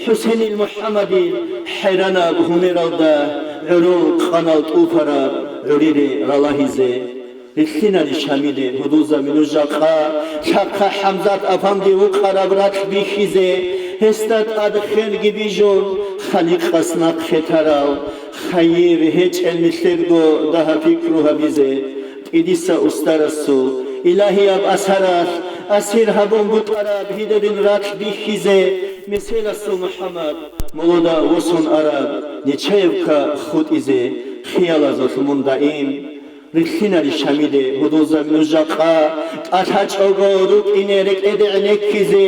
ХӀусенил МухӀаммадил хӀайранаб гьумералда гӀурул къанал тӀубараб гӀурире ралагьизе. Рилълъинари Шамиде, гьудулзаби нуж жакъа лъахъа ХӀамзат афанди вукъараб ракь бихьизе, гьесда тӀад хирги бижун, Халикъас нахъе тарал хайир гьечӀел нилъерго дагьа-пикру гьабизе. ТӀидиса устарасул илагьияб асаралъ асир гьабун букӀараб гьидерин ракь бихьизе, меселасул МухӀаммад молода восун араб Нечаевка хутӀизе, хиялазулъ мун даим. Рилълъинари Шамиде, гьудулзаби нуж жакъа тӀалъачӀого рукӀине рекӀеде гӀенеккизе,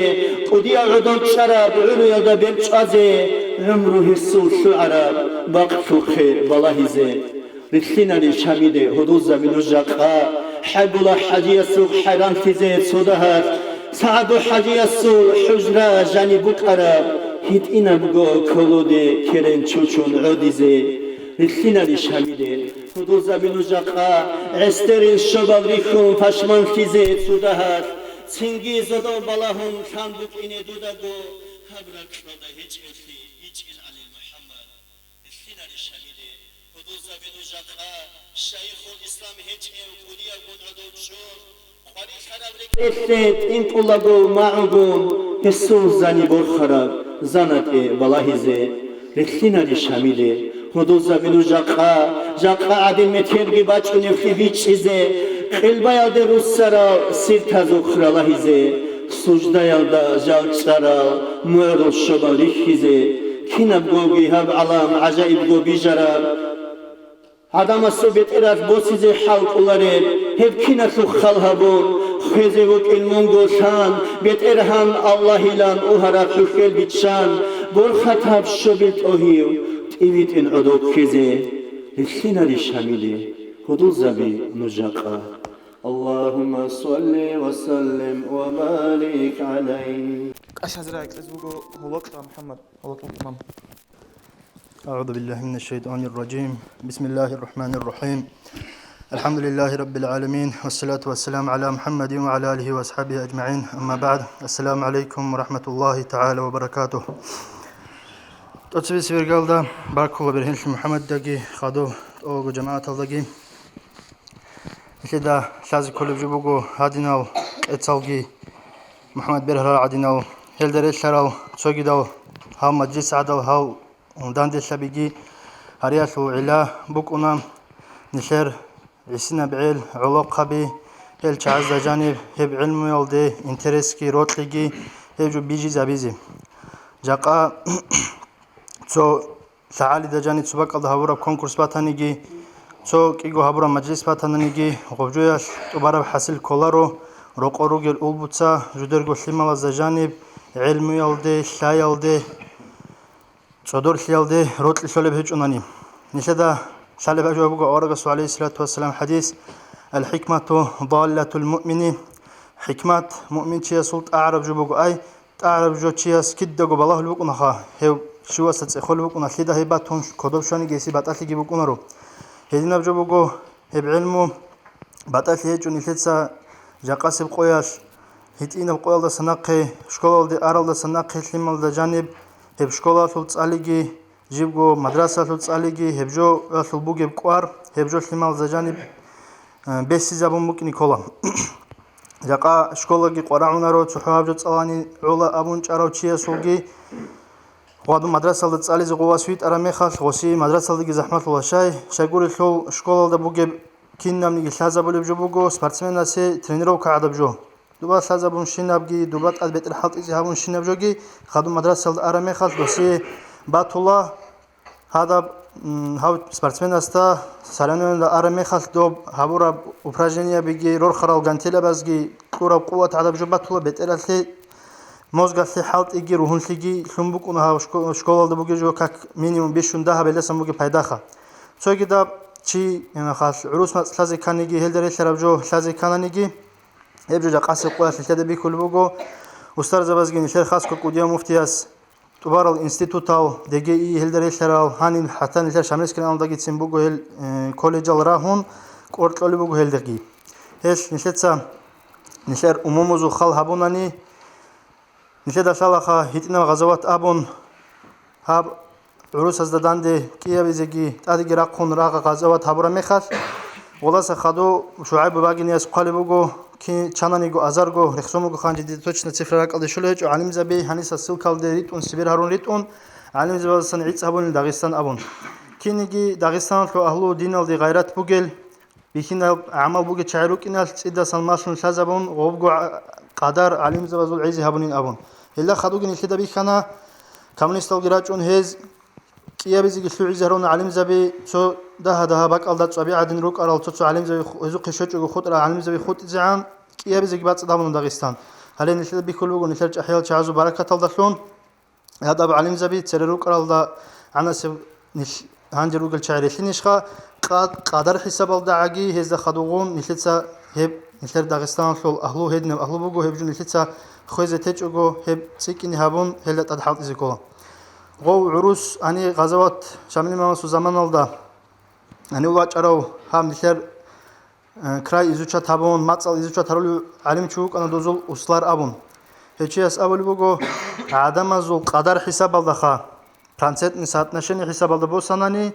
кӀудияв гӀодов чӀараб гӀуруялда бер чӀвазе, гӀумру гьесул лъугӀараб бакълъухъе балагьизе. Рилълъинари Шамиде, гьудулзаби нуж жакъа ХӀайбула ХӀажиясухъ хӀайранлъизе цо дагьалъ, СагӀду ХӀажиясул хӀужра жаниб букӀараб гьитӀинабго колоде керен чучун гӀодизе. Рилълъинари Шамиде, гьудулзаби нуж жакъа гӀестерил щобал рихьун пашманлъизе цо дагьалъ, цинги зодов балагьун лъан букӀине дудаго, гьаб ракьалда гьечӀевлъи гьечӀел гӀалил МухӀаммад. Рилълъинари Шамиде, гьудулзаби нуж жакъа шайхул ислам гьечӀев кӀудиявгун гӀодов чӀун, къварилъараб рекӀелъе тӀинкӀулаго магӀугун, гьесул зани борхараб занатӀе балагьизе. Рилълъинари Шамиде, гьудулзаби нуж жакъа, жакъа гӀадин метерги бачӀуневлъи бичӀчӀизе, къилбаялде руссарал сиртазухъ ралагьизе, суждаялда жал чӀарал мугӀрул щобал рихьизе, кинабгоги гьаб гӀалам гӀажаибго бижараб, гӀадамасул бетӀералъ босизе хӀал кӀолареб, гьеб киналъухъ хал гьабун, хвезе вукӀин мунго лъан, БетӀергьан Аллагьилан угьараб хӀухьел биччан, борхатаб щобил тӀогьив тӀивитӀин гӀодов ккезе. Рилълъинари Шамиде, гьудулзаби нуж жакъа. Аллагьумма салли ва саллим ва барик гӀалайгьи. КӀалъазрагӀиклъиз буго гьолокьа МухӀаммад, гьолокьа имам. أعوذ بالله من الشيطان الرجيم. بسم الله الرحمن الرحيم. الحمد لله رب العالمين. والصلاة والسلام على محمد وعلى آله وأصحابه أجمعين. أما بعد. السلام عليكم ورحمة الله تعالى وبركاته. ТӀоцебесеб иргалда баркула бергьенлъи МухӀаммадидаги, хадуб тӀолго жамагӀаталдаги. Нилъеда лъазе кколеб жо буго гьадинал кьецалги, МухӀаммад бергьарал гӀадинал, гьелда релълъарал цогидал, гьав мажлис гӀадал, гьав данделъабиги гьариялъул гӀилла букӀуна. Нилъер гӀисинаб гӀел, гӀолохъаби, гьел чагӀазда жаниб гьеб гӀилмуялде интересги, рокьиги гьеб жо бижизабизе. Жакъа цо лъагӀалида жаниб цо бакӀалда гьабураб конкурс батаниги, цо кӀиго гьабураб мажлис батананиги, гъобжоялъ тӀубараб хӀасил кколаро, рокъор ругел улбуца жудерго лъималазда жаниб гӀелмуялде, лъаялде, цӀодорлъиялде рокьи лъолеб гьечӀонани. Нилъеда лъалеб гьаб жо буго аварагасул, гӀалайгьиссалату вассалам, хӀадис: «Ал-хикмату даллатул муъмини», хӀикмат муъминчиясул тӀагӀараб жо буго. Ай, тӀагӀараб жо чияс кидаго балагьулеб букӀунаха, гьев щиваса цӀехолеб букӀуна, лъида гьеб батун, кодоб щваниги гьесие батӀалъиги букӀунаро. Гьединаб жо буго гьеб гӀилму, батӀалъи гьечӀо нилъеца жакъасеб къоялъ, гьитӀинаб къоялдаса нахъе, школалде аралдаса нахъе лъималда жаниб, гьеб школалъул цӀалиги, жибго мадрасалъул цӀалиги, гьеб жоялъул бугеб кӀвар, гьеб жо лъималазда жаниб, э, бесизабун букӀине ккола. Жакъа школаги къварагӀунаро, цохӀо гьаб жо цӀалани гӀола абун чӀарав чиясулги, гъвадун мадрасалда цӀализе гъов вас витӀараб мехалъ, гъосие мадрасалдаги захӀмалъула. Щай, щайгурелъул школалда бугеб кинабниги лъазабулеб жо буго, спортсменасе тренировка гӀадаб жо. Дуба лъазабун щинабги, дуба тӀад бетӀер хӀалтӀизе гьабун щинаб жоги, хадуб мадрасалда араб мехалъ досие батула, гьадаб, м, гьав спортсменасда соревнованиялда араб мехалъ доб гьабураб упражнениябиги, рорхарал гантелабазги кьураб къуват гӀадаб жо батула, бетӀералъе, мозгалъе хӀалтӀиги, ругьунлъиги лъун букӀуна гьав шко-, школалда бугеб жо, как минимум бищун дагьаб гьелдасан бугеб пайдаха. Цогидаб чи, гӀемахалъ, гӀурус мацӀ лъазе кканиги, гьелда релълъараб жо лъазе ккананиги, гьеб жо жакъасеб къоялъ нилъеда бихьулеб буго, устарзабазги нилъер хасго кӀудияв муфтияс тӀубарал институтал, ДГИ, гьелда релълъарал, гьаниб хӀатта нилъер Шамилскийалдагицин буго гьел, э, колледжал рагьун, кӀоркьолеб буго гьелдаги. Гьелъ нилъеца нилъер умумузул хал гьабунани, нилъеда лъалаха гьитӀинаб гъазават абун, гьаб гӀурусазда данде кӀиабизеги тӀадеги рахъун рагъа гъазават гьабураб мехалъ, Гъоласа хадув ШугӀайб Бабагинияс хъвалеб буго, ки-, чананиго азарго рехсон буго ханжи, дида точно цифра ракӀалде щолеб гьечӀо, гӀалимзаби гьаниса ссылкалде ритӀун, Сибир гьарун ритӀун, гӀалимзабаздасан гӀицӀ гьабунел Дагъистан абун. Кинниги Дагъистаналъул агьлу диналде гъайрат бугел, бихьинаб гӀамал бугел чагӀи рукӀиналъ цӀидасан малъун лъазабун, гъобго гӀа-, къадар гӀалимзабазул гӀезе гьабунин абун. Гьелда хадуги нилъеда бихьана, коммунисталги рачӀун гьез, кӀиабизеги лъугӀизе гьаруна гӀалимзаби, цо дагьа-дагьа бакӀалда цӀваби гӀадин рукӀарал цо-цо гӀалимзаби ху-, гьезухъе щвечӀого хутӀарал гӀалимзаби хутӀизе гӀан, кӀиабизеги бацӀцӀад гьабуна Дагъистан. Гьале нилъеда бихьулеб буго нилъер чӀахӀиял чагӀазул баракаталдалъун, гьадаб гӀалимзаби цере рукӀаралда гӀанасеб нилъ гьанже ругел чагӀи релълъинищха, къад-, къадар хӀисабалдагӀаги гьезда хадугъун нилъеца гьеб, нилъер Дагъистаналъул агьлу гьединаб агьлу буго, гьеб жо нилъеца хвезе течӀого, гьеб цӀикӀкӀине гьабун, гьелда тӀад хӀалтӀизе ккола. Гъов гӀурус гьанир гъазават Шамил имамасул заманалда гьанив вачӀарав гьаб нилъер, э, край изучат гьабун, мацӀал изучат гьарулев гӀалимчи вукӀана дозул Услар абун. Гьев чияс абулеб буго, гӀадамазул къадар хӀисабалдаха, процентный соотношение хӀисабалда босанани,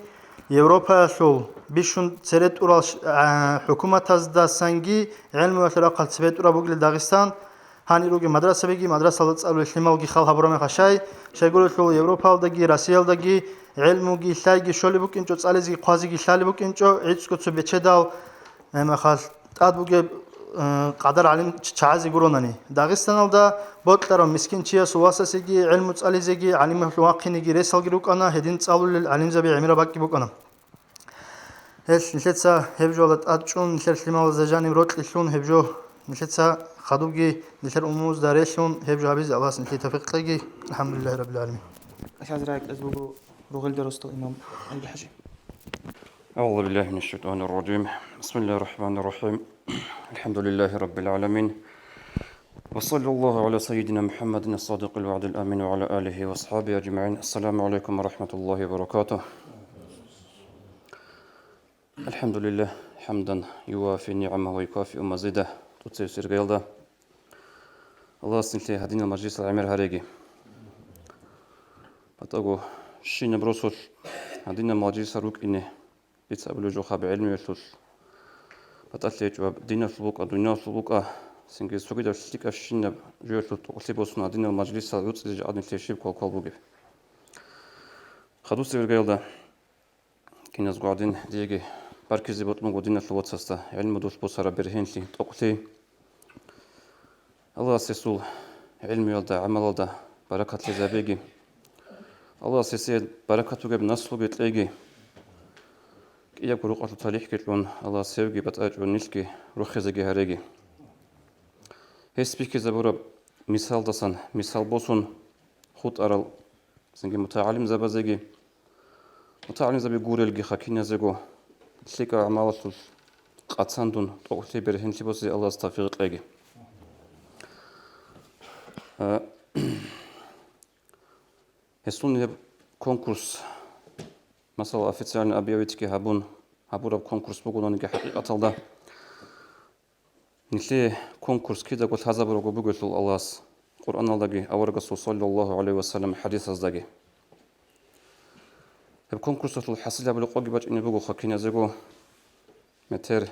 Европаялъул бищун цере тӀурал ш-, э, хӀукуматаздасанги гӀелмуялъул рахъалъ цебе тӀураб бугилан Дагъистан, гьанир ругел мадрасабиги, мадрасалда цӀалулел лъималги хал гьабураб мехалъ, щай, щайгурелъул Европалдаги Россиялдаги гӀелмуги лъайги щолеб букӀинчӀо, цӀализеги хъвазеги лъалеб букӀинчӀо, гӀицӀго цо бечедал, гьебмехалъ тӀад бугеб, э, къадар гӀалим ч-, чагӀазе гуронани. Дагъистаналда бокьарав мискин чиясул васасеги, гӀелму цӀализеги, гӀалималъун вахъинеги ресалги рукӀана, гьедин цӀалулел гӀалимзаби гӀемераб бакӀги букӀана. Гьелъ нилъеца гьеб жоялда тӀад чӀун, нилъер лъималазда жаниб рокьи лъун гьеб жо, нилъеца хадубги нилъер умумузда релълъун гьеб жо гьабизе Аллагьас нилъее тавфикъ кьеги. АлхӀамдулиллагьи раббил гӀаламин. Лъазарай кьез буго Ругъелда росдал имам ГӀалиги-хӀажи. أعوذ بالله من الشيطان الرجيم. بسم الله الرحمن الرحيم. الحمد لله رب العالمين. وصلى الله على سيدنا محمد الصادق الوعد الأمين وعلى آله وأصحابه أجمعين. السلام عليكم ورحمة الله وبركاته. الحمد لله، حمدا يوافي نعمه ويكافئ مزيده. ТӀоцебесеб иргаялда Аллагьас нилъее гьадинал мажлисал гӀемер гьареги. БатӀаго щинаб росулъ гьадинал мажлисал рукӀине, дица абулеб жо, хаб гӀелмуялъулъ батӀалъи гьечӀо, диналъул букӀа, дуниялалъул букӀа, цинги цогидаб лъикӀабщинаб жоялъул тӀокӀлъи босун гьадинал мажлисал рукӀине жакъа нилъее щиб квал-квал бугеб. Хадусеб иргаялда киназго гӀадин, диеги баркизе бокьун буго диналъул вацасда гӀелмудулъ босараб бергьенлъи, тӀокӀлъи. Аллагьас гьесул гӀелмуялда, гӀамалалда баракат лъезабеги. Аллагьас гьесие баракат бугеб наслуги кьеги. КӀиябго рукъалъул талихӀги кьун, Аллагьас гьевги батӀачӀун нилъги рохизеги гьареги. Гьес бихьизабураб мисалдасан мисал босун, хутӀарал цинги мутагӀалимзабазеги, мутагӀалимзаби гурелги хъакиназего, лъикӀаб гӀамалалъулъ къацандун тӀокӀлъи бергьенлъи босизе Аллагьас тавфикъ кьеги. А, гьесул гьеб конкурс, масала, официально объявитьги гьабун, гьабураб конкурс бугонаниги хӀакъикъаталда, нилъее конкурс кидаго лъазабурабго бугелъул Аллагьас Къуръаналдаги аварагасул саллаллагьу гӀалайгьи вассалам хӀадисаздаги. Гьеб конкурсалъул хӀасил гьабулеб къоги бачӀине буго хъакиназего метер,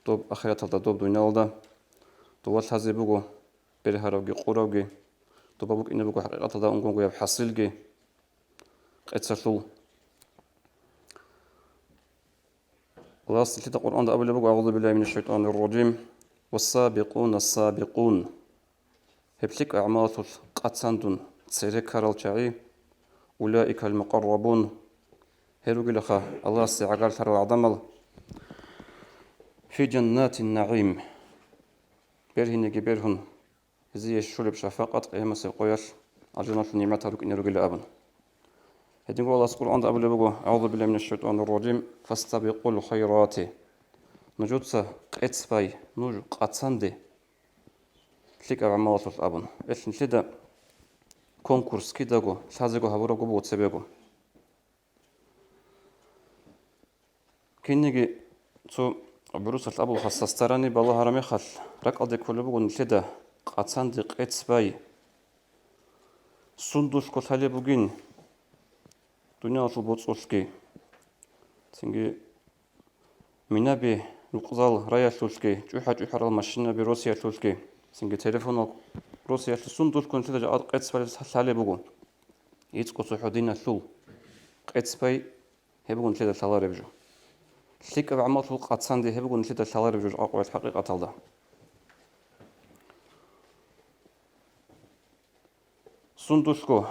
доб ахираталда, доб дуниялалда, доба лъазе буго бергьаравги къуравги, доба букӀине буго хӀакъикъаталда унгонгояб хӀасилги, къецалъул. Аллагьас нилъеда Къуръанда абулеб буго: «أعوذ بالله من الشيطان الرجيم. والسابقون السابقون». Гьеб лъикӀ гӀамалалъулъ къацандун цере ккарал чагӀи, «أولئك المقربون», гьел ругелаха Аллагьасе гӀагарлъарал гӀадамал, «في جنات النعيم», бергьинеги бергьун, гьезие щолеб шафакъат къиямасеб къоялъ алжаналъул нигӀматал рукӀине ругила абун. Гьединго Аллагьас Къуръанда абулеб буго: «أعوذ بالله من الشيطان الرجيم. فاستبقوا الخيرات». Нужеца къец бай, нуж къацанде лъикӀаб гӀамалалъулъ абун. Эл нилъеда конкурс кидаго лъазего гьабурабго буго цебего. Кинниги цо гӀурусалъ абулха, состарани балагьараб мехалъ, ракӀалде кколеб буго нилъеда къацанде къец бай. Сундулъго лъалеб бугин дуниялалъул боцӀулъги, цинги минаби рукъзал раялъулъги, чӀухӀа-чӀухӀарал машинаби росиялъулъги, цинги телефонал росиялъул сундулъго нилъеда жакъа къец бай лъалеб буго. ИцӀго цохӀо диналъул къец бай гьеб буго нилъеда лъалареб жо. ЛъикӀаб гӀамаллъул къацанде гьеб буго нилъеда лъалареб жо къвакъуялъ хӀакъикъаталда. Сундулъго,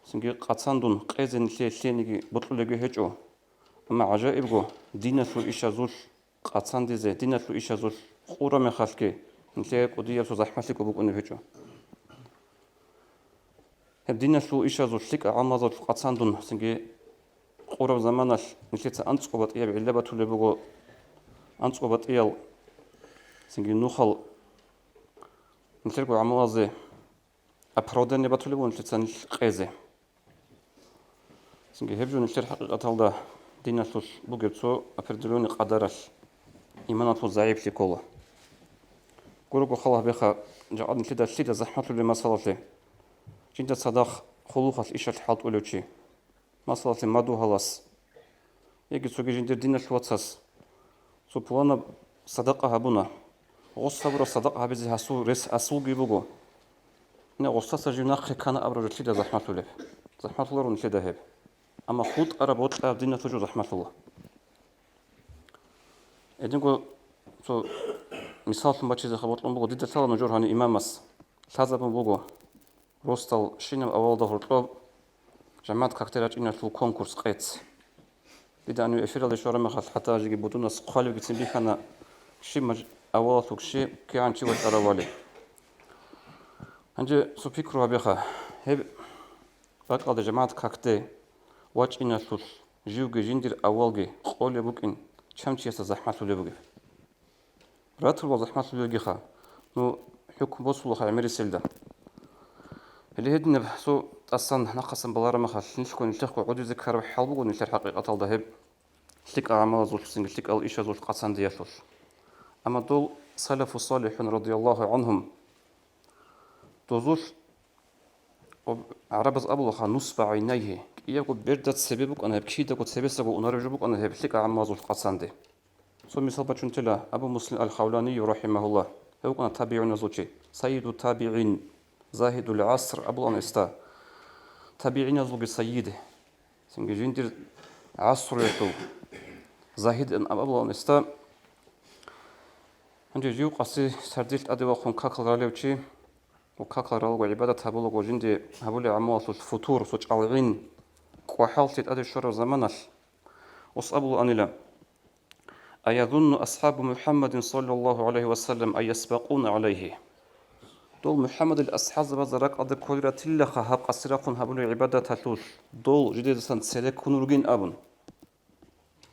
цинги къацандун къезе нилъее лъениги бокьулебги гьечӀо. Амма гӀажаибго, диналъул ишазулъ къацандизе, диналъул ишазулъ къура мехалъги, нилъее кӀудияб цо захӀмалъиго букӀунеб гьечӀо. Гьеб диналъул ишазулъ, лъикӀа гӀамазулъ къацандун, цинги къураб заманалъ нилъеца анцӀго батӀияб гӀилла батулеб буго, анцӀго батӀиял, цинги нухал нилъерго гӀамалазе оправдание батулеб буго нилъеца нилъ къезе. Цинги гьеб жо нилъер хӀакъикъаталда диналъулъ бугеб цо определённый къадаралъ иманалъул загӀиплъи ккола. Гурого хал гьабеха, жакъа нилъеда лъида захӀмалъулеб масалалъе, жинда цадахъ хъулухъалъ ишалъ хӀалтӀулев чи, масалалъе, мадугьалас яги цоги жиндир диналъул вацас цо пуланаб садакъа гьабуна. Гъос гьабураб садакъа гьабизе гьасул рес асулги буго. Гьанже гъосдаса жив нахъе ккана абураб жо лъида захӀмалъулеб? ЗахӀмалъуларо нилъеда гьеб. Амма хутӀараб-бокьараб диналъул жо захӀмалъула. Гьединго цо мисаллъун бачизеха бокьун буго, дида лъала нужер гьанив имамас лъазабун буго. Росдал щинаб авалалда гьоркьоб жамагӀат какде рачӀиналъул конкурс къец. Дида гьанив эфиралде щвараб мехалъ, хӀатта жеги будунас хъвалебгицин бихьана, щиб маж-, авалалъуг щиб, кигӀан чи вачӀарав вали. Гьанже цо пикру гьабеха, гьеб бакӀалде жамагӀат какде вачӀиналъулъ живги жиндир авалги къолеб букӀин чан чиясда захӀмалъулеб бугеб? Ратула захӀмалъулелгиха, ну, хӀукму босулаха гӀемериселда. Гьеле гьединаб цо тӀасан нахъасан балараб мехалъ, нилъго нилъехъго гӀодизе ккараб хӀал буго нилъер хӀакъикъаталда гьеб лъикӀал гӀамалазулъ, цинги лъикӀал ишазулъ къацандеялъулъ. Амма дол салафу салихӀун радияллагьу гӀанхум, дозулъ гӀарабаз абулаха, нусба гӀайнайгьи, кӀиябго берда цебе букӀана гьеб, кидаго цебесаго унареб жо букӀана гьеб лъикӀал гӀамалазулъ къацанде. Цо мисал бачунтила Абу Муслим ал-Хавланию, рахимагьуллагь, гьев вукӀана табигӀуназул чи, сайиду табигӀин, загьидул гӀаср абулаан гьесда. ТабигӀиназулги сайид, цинги жиндир гӀасруялъул загьид абулаан гьесда. Гьанже жив къаси сардилъ тӀаде вахун какал ралев чи, ва какал ралаго гӀибадат гьабулаго жинде гьабулеб гӀамалалъулъ футур, цо чӀалгӀин, кӀвахӀаллъи тӀаде щвараб заманалъ, ус абулаанила: «Аязунну асхӀабу МухӀаммадин саллаллагьу гӀалайгьи ва саллам ан ясбакъуна гӀалайгьи?» Дол МухӀаммадил асхӀабзабазда ракӀалде кколел ратилаха гьаб къаси рахъун гьабулеб гӀибадаталъулъ дол жидедасан цере ккун ругин абун.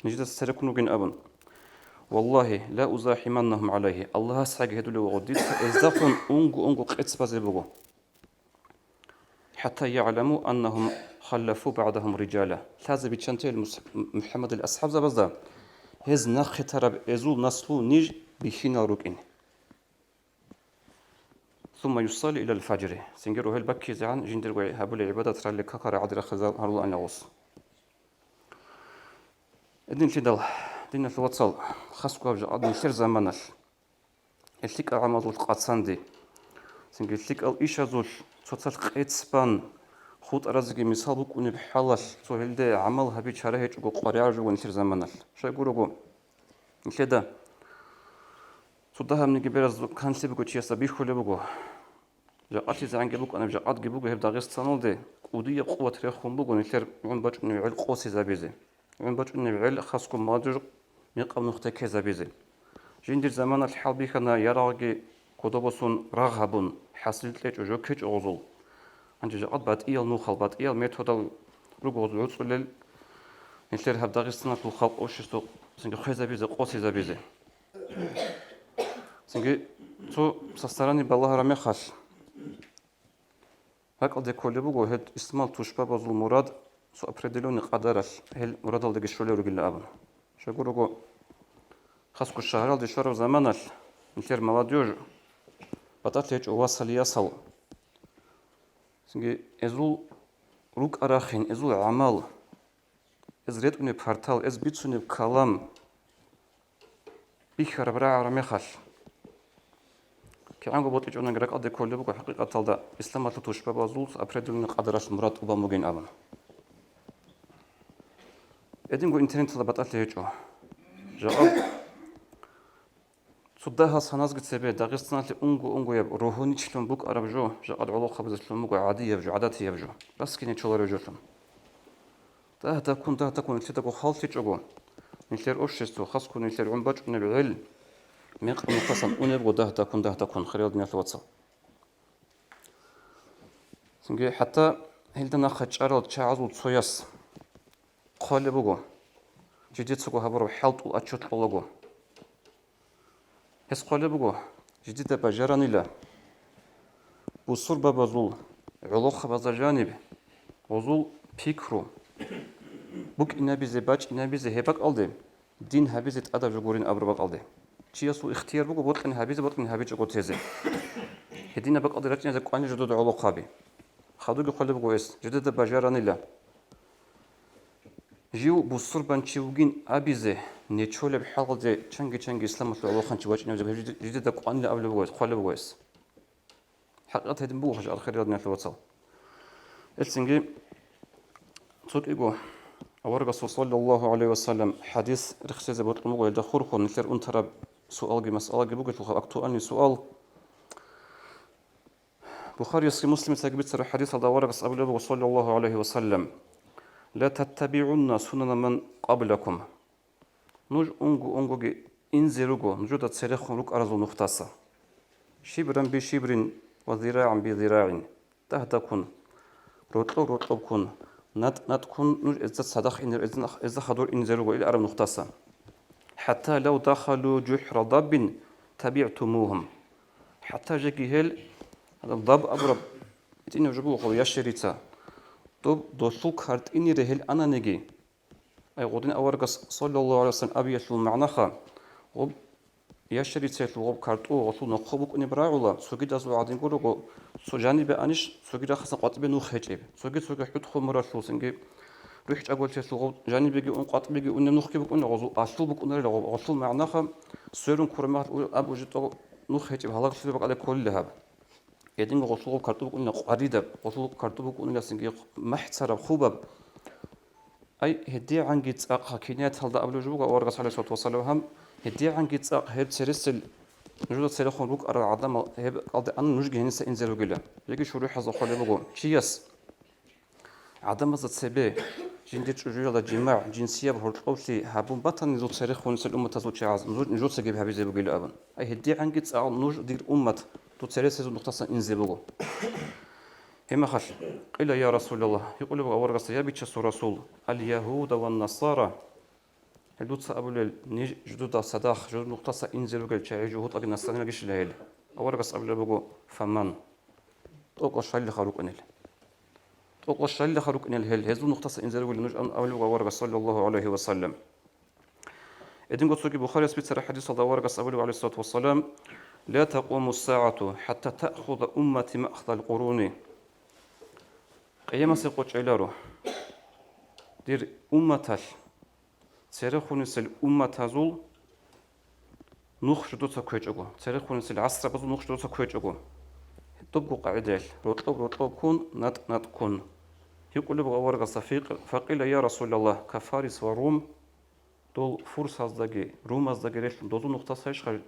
Нижедаса цере ккун ругин абун. «Валлагьи, ла узахӀиманнагьум гӀалайгьи», Аллагьас гьаги гьедулев вуго, дица гьездахун унго-унго къец базе буго. «ХӀатта ягӀламу аннагьум халлафу багӀдагьум риджала». Лъазе биччанте мус-, МухӀаммадил асхӀабзабазда, гьез нахъе тараб эзул наслу ниж бихьинал рукӀин. «Сумма юсалли илал фажри». Цинги рогьел баккизегӀан жиндирго гьабулеб гӀибадат ралли какал рагӀаде рахъизал гьарулаан гъос. Гьединлъидал, диналъул вацал, хасго гьаб жакъа нилъер заманалъ, лъикӀал гӀамалалъулъ къацанде, цинги лъикӀал ишазулъ цоцалъ къец бан хутӀаразеги мисал букӀунеб хӀалалъ, цо гьелде гӀамал гьаби чара гьечӀого къваригӀараб жо буго нилъер заманалъ. Щай гурого, Нилъеда цо дагьабниги бераз канлъи буго чиясда бихьулеб буго. ЖакъалъизегӀанги букӀана, жакъадги буго гьеб Дагъистаналде, кӀудияб къуват рехун буго нилъер гӀун бачӀунеб гӀел къосизабизе, гӀун бачӀунеб гӀел хасго мажур мекъаб нухде ккезабизе. Жиндир заманалъ хӀалбихьана ярагъги кодобосун рагъ гьабун, хӀасил кьечӀо, жо ккечӀо гъозул. Гьанже жакъад батӀиял нухал, батӀиял методал руго гъоз гӀуцӀулел нилъер гьаб Дагъистаналъул халкъ общество цинги хвезабизе, къосизабизе. Цинги цо сасарани балагьараб мехалъ, ракӀалде кколеб буго гьеб исламал тушбабазул мурад цо определённый къадаралъ гьел мурадалдаги щолел ругилан абун. Щайгурого, хасго шагьаралде щвараб заманалъ нилъер молодёжь батӀалъи гьечӀо васал-ясал. Цинги гьезул рукӀа-рахин, гьезул гӀамал, гьез ретӀунеб партал, гьез бицунеб калам бихьараб рагӀараб мехалъ, кигӀанго бокьичӀониги ракӀалде кколеб буго хӀакъикъаталда исламалъул тушбабазул определённый къадаралъ мурад тӀубан бугин абун. Гьединго интернеталда батӀалъи гьечӀо. Жакъа цо дагьал саназги цебе Дагъистаналъе унго-унгояб ругьунилъун букӀараб жо, жакъад гӀолохъабазелъун буго гӀадияб жо, гӀадатияб жо, раскине чоларев жолъун. Дагь-дагьккун, дагь-дагьккун нилъедаго халлъичӀого, нилъер общество, хасго нилъер гӀун бачӀунеб гӀел, мекъаб нухасан унебго дагь-дагьккун, дагь-дагьккун, хириял диналъул вацал. Цинги хӀатта гьелда нахъа чӀарал чагӀазул цояс хъвалеб буго, жидецаго гьабураб хӀалтӀул отчёт кьолаго. Гьес хъвалеб буго, жидеда бажаранила, бусурбабазул гӀолохъабазда жаниб гъозул пикру букӀинабизе, бачӀинабизе гьеб бакӀалде, дин гьабизе тӀадаб жо гурин абураб бакӀалде. Чиясул ихтияр буго бокьани гьабизе, бокьани гьабичӀого тезе. Гьединаб бакӀалде рачӀиназе кӀвани жидеда гӀолохъаби. Хадуги хъвалеб буго гьес, жидеда бажаранила. Жив бусурбанчи вугин абизе, нечолеб хӀалалде чанги-чанги исламалъул гӀолохъанчи вачӀинабизе жидеда кӀванила абулеб буго гьес, хъвалеб буго гьес. ХӀакъикъат гьедин буго, хириял диналъул вацал. Гьелцинги цо кӀиго аварагасул саллаллагьу гӀалайгьи ва саллам хӀадис рехсезе бокьун буго, гьелда хурхун нилъер унтараб суалги масъалаги бугелъулха, актуальный суал. Бухариясги Муслимицаги бицараб хӀадисалда аварагас абулеб буго, саллаллагьу гӀалайгьи ва саллам: «Ла таттабигӀунна сунана ман къаблакум». Нуж унго-унгоги инзе руго нужеда церехун рукӀаразул нухдаса. «Шибран би шибрин ва зирагӀан би зирагӀин», дагь-дагьккун, рокьоб-рокьобккун, натӀ-натӀккун нуж гьезда цадахъ ине, гьезда, гьезда хадур инзе руго ил араб нухдаса. «ХӀатта лав дахалу жухӀра даббин табигӀтумугьум». ХӀатта жеги гьел, гьадаб даб абураб гьитӀинаб жо буго, ящерица, доб долъул картӀинире гьел ананиги, ай, гъодин аварагас, саллаллагьу гӀалайгьи ва саллам, абиялъул магӀнаха, гъоб ящерицаялъул гъоб картӀу гъолъул нохъо букӀунеб рагӀула, цогидазул гӀадин гурого, цо жанибе анищ, цоги рахасан къватӀибе нух гьечӀеб, цоги-цоги хӀутӀ хумуралъул, цинги рухӀчӀаголъиялъул гъоб жанибеги ун, къватӀибеги унеб нухги букӀуна, гъозул алъул букӀунарила гъоб, гъолъул магӀнаха, сверун ккураб мехалъ абу житӀо нух гьечӀеб, гьалаглъулеб бакӀалде кколила гьаб. Гьединго гъолъул гъоб картӀу букӀунила къваридаб, гъолъул гъоб картӀу букӀунила цинги махӀцараб, хубаб. Ай, гьедигӀанги цӀакъ, кинаяталда абулеб жо буго аварагас, гӀалайгьиссалату вассалам, гьам, гьедигӀанги цӀакъ гьеб цересел нужеда церехун рукӀарал гӀадамал гьеб кӀалде ана, нужги гьениса инзе ругила. Жеги шурухӀазда хъвалеб буго, чияс гӀадамазда цебе жиндир чӀужуялда жимагӀ, жинсияб гьоркьоблъи гьабун батани, нужул церехун нилъер умматазул чагӀаз, нуж-, нужецаги гьабизе бугила абун. Ай, гьедигӀанги цӀакъ нуж, дир уммат, дуца цересезул нухдасан инзе буго. Гьеб мехалъ, къила, я Расулаллагь, гьикъулеб буго аварагасда, я Бичасул Расул, аль-ягьуда ван-насара, гьел дуца абулел, ниж жидеда цадахъ, жидер нухдаса инзе ругел чагӀи жугьутӀаги насранилгищила гьел? Аварагас абулеб буго, фаман, тӀокӀал щалилха рукӀунел. ТӀокӀал щалилха рукӀунел гьел, гьезул нухдаса инзе ругел нуж, абулеб буго аварагас, саллаллагьу гӀалайгьи ва саллам. Гьединго цоги Бухарияс бицараб хӀадисалда аварагас абулеб, гӀалайгьиссалату вассалам: «Ла такъуму ссагӀату хӀатта таъхуза уммати маъхазал къуруни». Къиямасеб къо чӀеларо, дир умматалъ, церехунисел умматазул нух жидеца кквечӀого, церехунисел гӀасрабазул нух жидеца кквечӀого. Добго къагӀидаялъ, рокьоб-рокьобккун, натӀ-натӀккун. Гьикъулеб аварагасда, фикъ-, факъила, я Расулаллагь, кафарис ва Рум? дол фурсаздаги, румаздаги релълъун, дозул нухда сайищха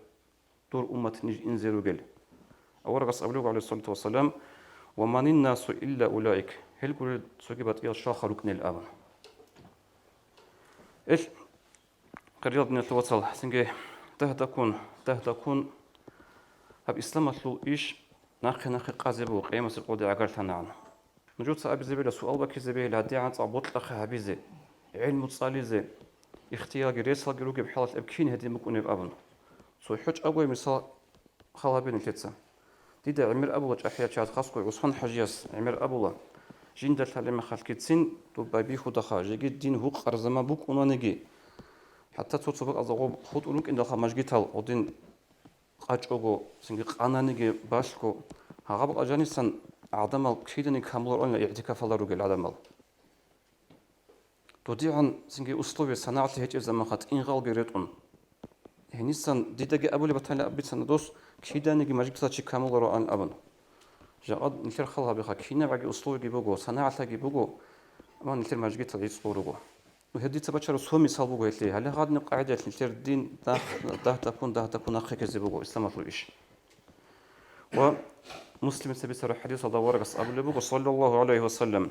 дур уммат ниж инзе ругел? Аварагас абулеб, гӀалайгьиссалату вассалам: «Ва манин насу илла улаик», гьел гурел цоги батӀиял щалха рукӀнел абун. Ил, хириял диналъул вацал, цинги дагь-даккун, дагь-даккун гьаб исламалъул иш нахъе-нахъе къазе буго, къиямасеб къоде гӀагарлъанагӀан. Нужеца абизе бегьила, суал бакизе бегьила, гьадигӀан цӀакъ бокьахъе гьабизе, гӀелму цӀализе, ихтиялги ресалги ругеб хӀалалъ гьеб кин гьедин букӀунеб абун. Цо хӀечӀого мисал хал гьабе нилъеца. Дида гӀемер абула чӀахӀиял чагӀаз, хасго ГӀусман ХӀажияс гӀемер абула, жинда лъалеб мехалъгицин доб байбихьудаха, жеги дин гьукъараб заман букӀунаниги, хӀатта цо-цо бакӀазда гъоб хутӀун рукӀиндалха мажгитал гъодин къачӀого, цинги къананиги балъго, гьагъаб къажанисан гӀадамал киданиги камулароанила игӀтикафалда ругел гӀадамал. ДодигӀан цинги условия санагӀалъи гьечӀеб заманха тӀинкъалги ретӀун. Гьенисан дидаги абулеб батани абицана дос, киданиги мажгиталда чи камулароан абун. Жакъа нилъер хал гьабиха, кинабгӀаги условияги буго, санагӀалъаги буго, амма нилъер мажгитал гӀицӀго руго. Ну, гьеб дица бачараб цо мисал буго гьелъие. Гьале гьадинаб къагӀидаялъ нилъер дин дагь-, дагь-даккун, дагь-даккун нахъе ккезе буго исламалъул иш. Ва Муслимица бицараб хӀадисалда аварагас абулеб буго, саллаллагьу гӀалайгьи ва саллам: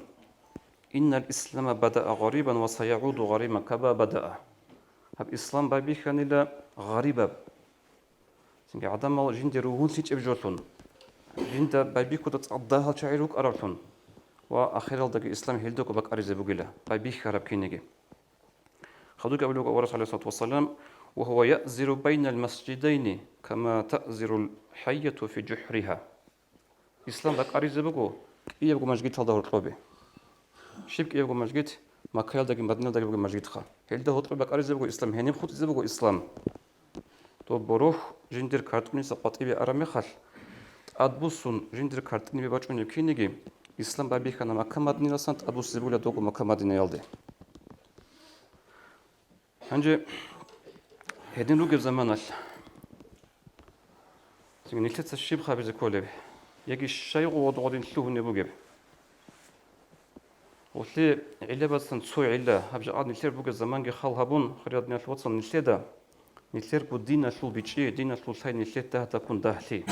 «Иннал ислама бадаа гъарибан ва саягӀуду гъарибан кама бадаа». Гьаб ислам байбихьанила гъарибаб. Цинги гӀадамал жинде ругьунлъичӀеб жолъун, жинда байбихьуда цӀакъ дагьал чагӀи рукӀараблъун ва ахиралдаги ислам гьелдаго бакӀаризе бугила, байбихьараб кинеги. Хадубги абулеб буго аварагас, гӀалайгьиссалату вассалам: «Ва гьува яъзиру байнал масжидайни, кама таъзирул хӀайяту фи жухӀриха». Ислам бакӀаризе буго кӀиябго мажгиталда гьоркьобе. Щиб кӀиябго мажгит? Маккаялдаги Мадиналдаги бугеб мажгитха. Гьелда гьоркьоб бакӀаризе буго ислам, гьениб хутӀизе буго ислам. Доб борохь жиндир картӀуниса къватӀибе араб мехалъ, тӀадбуссун жиндир картӀинибе бачӀунеб кинеги, ислам байбихьана Макка-Мадиналасан, тӀадбуссизе бугила дого Макка-Мадинаялде. Гьанже гьедин ругеб заманалъ, цинги нилъеца щиб гьабизе кколеб, яги щайго гъодгъодин лъугьунеб бугеб? Гьелъие гӀиллабацан цо гӀилла, гьаб жакъа нилъер бугеб заманги хал гьабун, хириял диналъул вацал, нилъеда, нилъерго диналъул бичӀчӀи, диналъул лъай нилъер дагь-даккун дагьлъи.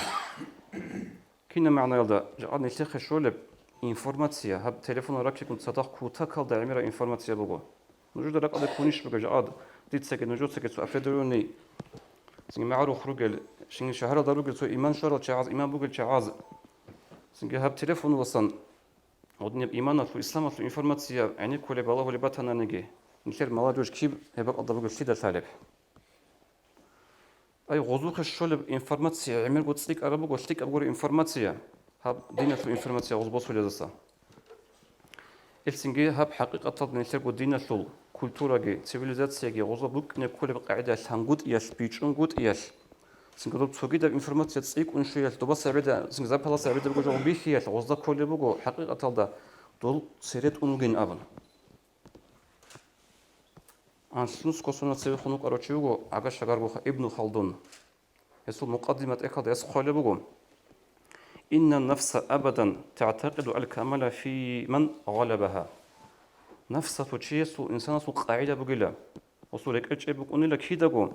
Кинаб магӀнаялда, жакъа нилъехъе щолеб информация, гьаб телефонал раккигун цадахъ кутакалда гӀемераб информация буго. Нужеда ракӀалде ккунищ бугеб жакъа дицаги нужецаги цо определённый, цинги магӀарух ругел, цинги шагьаралда ругел цо иман щварал чагӀаз, иман бугел чагӀаз, цинги гьаб телефоналдасан гьединаб иманалъул, исламалъул информация гӀенеккулеб балагьулеб батананиги, нилъер молодёжь киб гьеб бакӀалда бугеб лъида лъалеб? Ай, гъозухъе щолеб информация гӀемерго цӀикӀкӀараб буго, лъикӀаб гуро информация, гьаб диналъул информация гъоз босулезаса. Ил цинги гьаб хӀакъикъаталда нилъерго диналъул культураги, цивилизацияги гъоза букӀине кколеб къагӀидаялъ, лъангутӀиялъ, бичӀчӀунгутӀиялъ, цинги доб цогидаб информация цӀикӀкӀун щвеялъ, добаса гӀебеда, цинги запаласа гӀебеда буго жо бихьиялъ гъозда кколеб буго хӀакъикъаталда дол цере тӀун вугин абун. Анлънусго соналъ цевехун вукӀарав чи вуго гӀага-шагаргоха Ибну Халдун. Гьесул мукъаддимат тӀехьалда гьес хъвалеб буго: «Инна нафса абадан тагӀтакъиду аль-камала фи ман гъалабаха». Нафсалъул чиясул, инсанасул къагӀида бугила, гьесул рекӀелъ чӀеб букӀунила кидаго,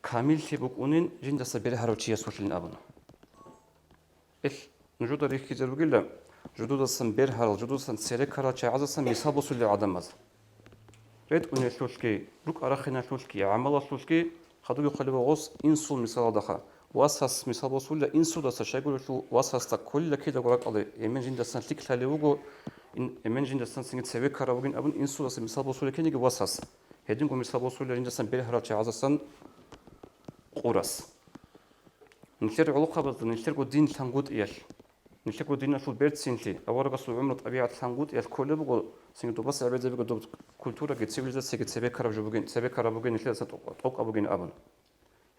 камиллъи букӀунин жиндаса бергьарав чиясулъин абун. Ил нужеда рихьизе ругила, жидедасан бергьарал, жидедасан церекарал чагӀаздасан мисал босулел гӀадамаз. РетӀуналъулъги, рукӀа-рахиналъулъги, гӀамалалъулъги, хадубги хъвалеб буго гъос инсул мисалалдаха. Васас мисал босулила инсудаса, щайгурелъул васасда кколила кидаго ракӀалде, эмен жиндасан лъикӀлъалев вуго, ин-, эмен жиндасан цинги цеве ккарав вугин абун инсудаса мисал босулила кинеги васас. Гьединго мисал босулила жиндасан бергьарал чагӀаздасан къурас. Нилъер гӀолохъабазда нилъерго дин лъангутӀиялъ, нилъерго диналъул берцинлъи, аварагасул гӀумру-тӀабигӀат лъангутӀиялъ кколеб буго, цинги добаса гӀебезе буго доб культураги цивилизацияги цебе ккараб жо бугин, цебе ккараб бугин, нилъедаса тӀокӀ-, тӀокӀаб бугин абун.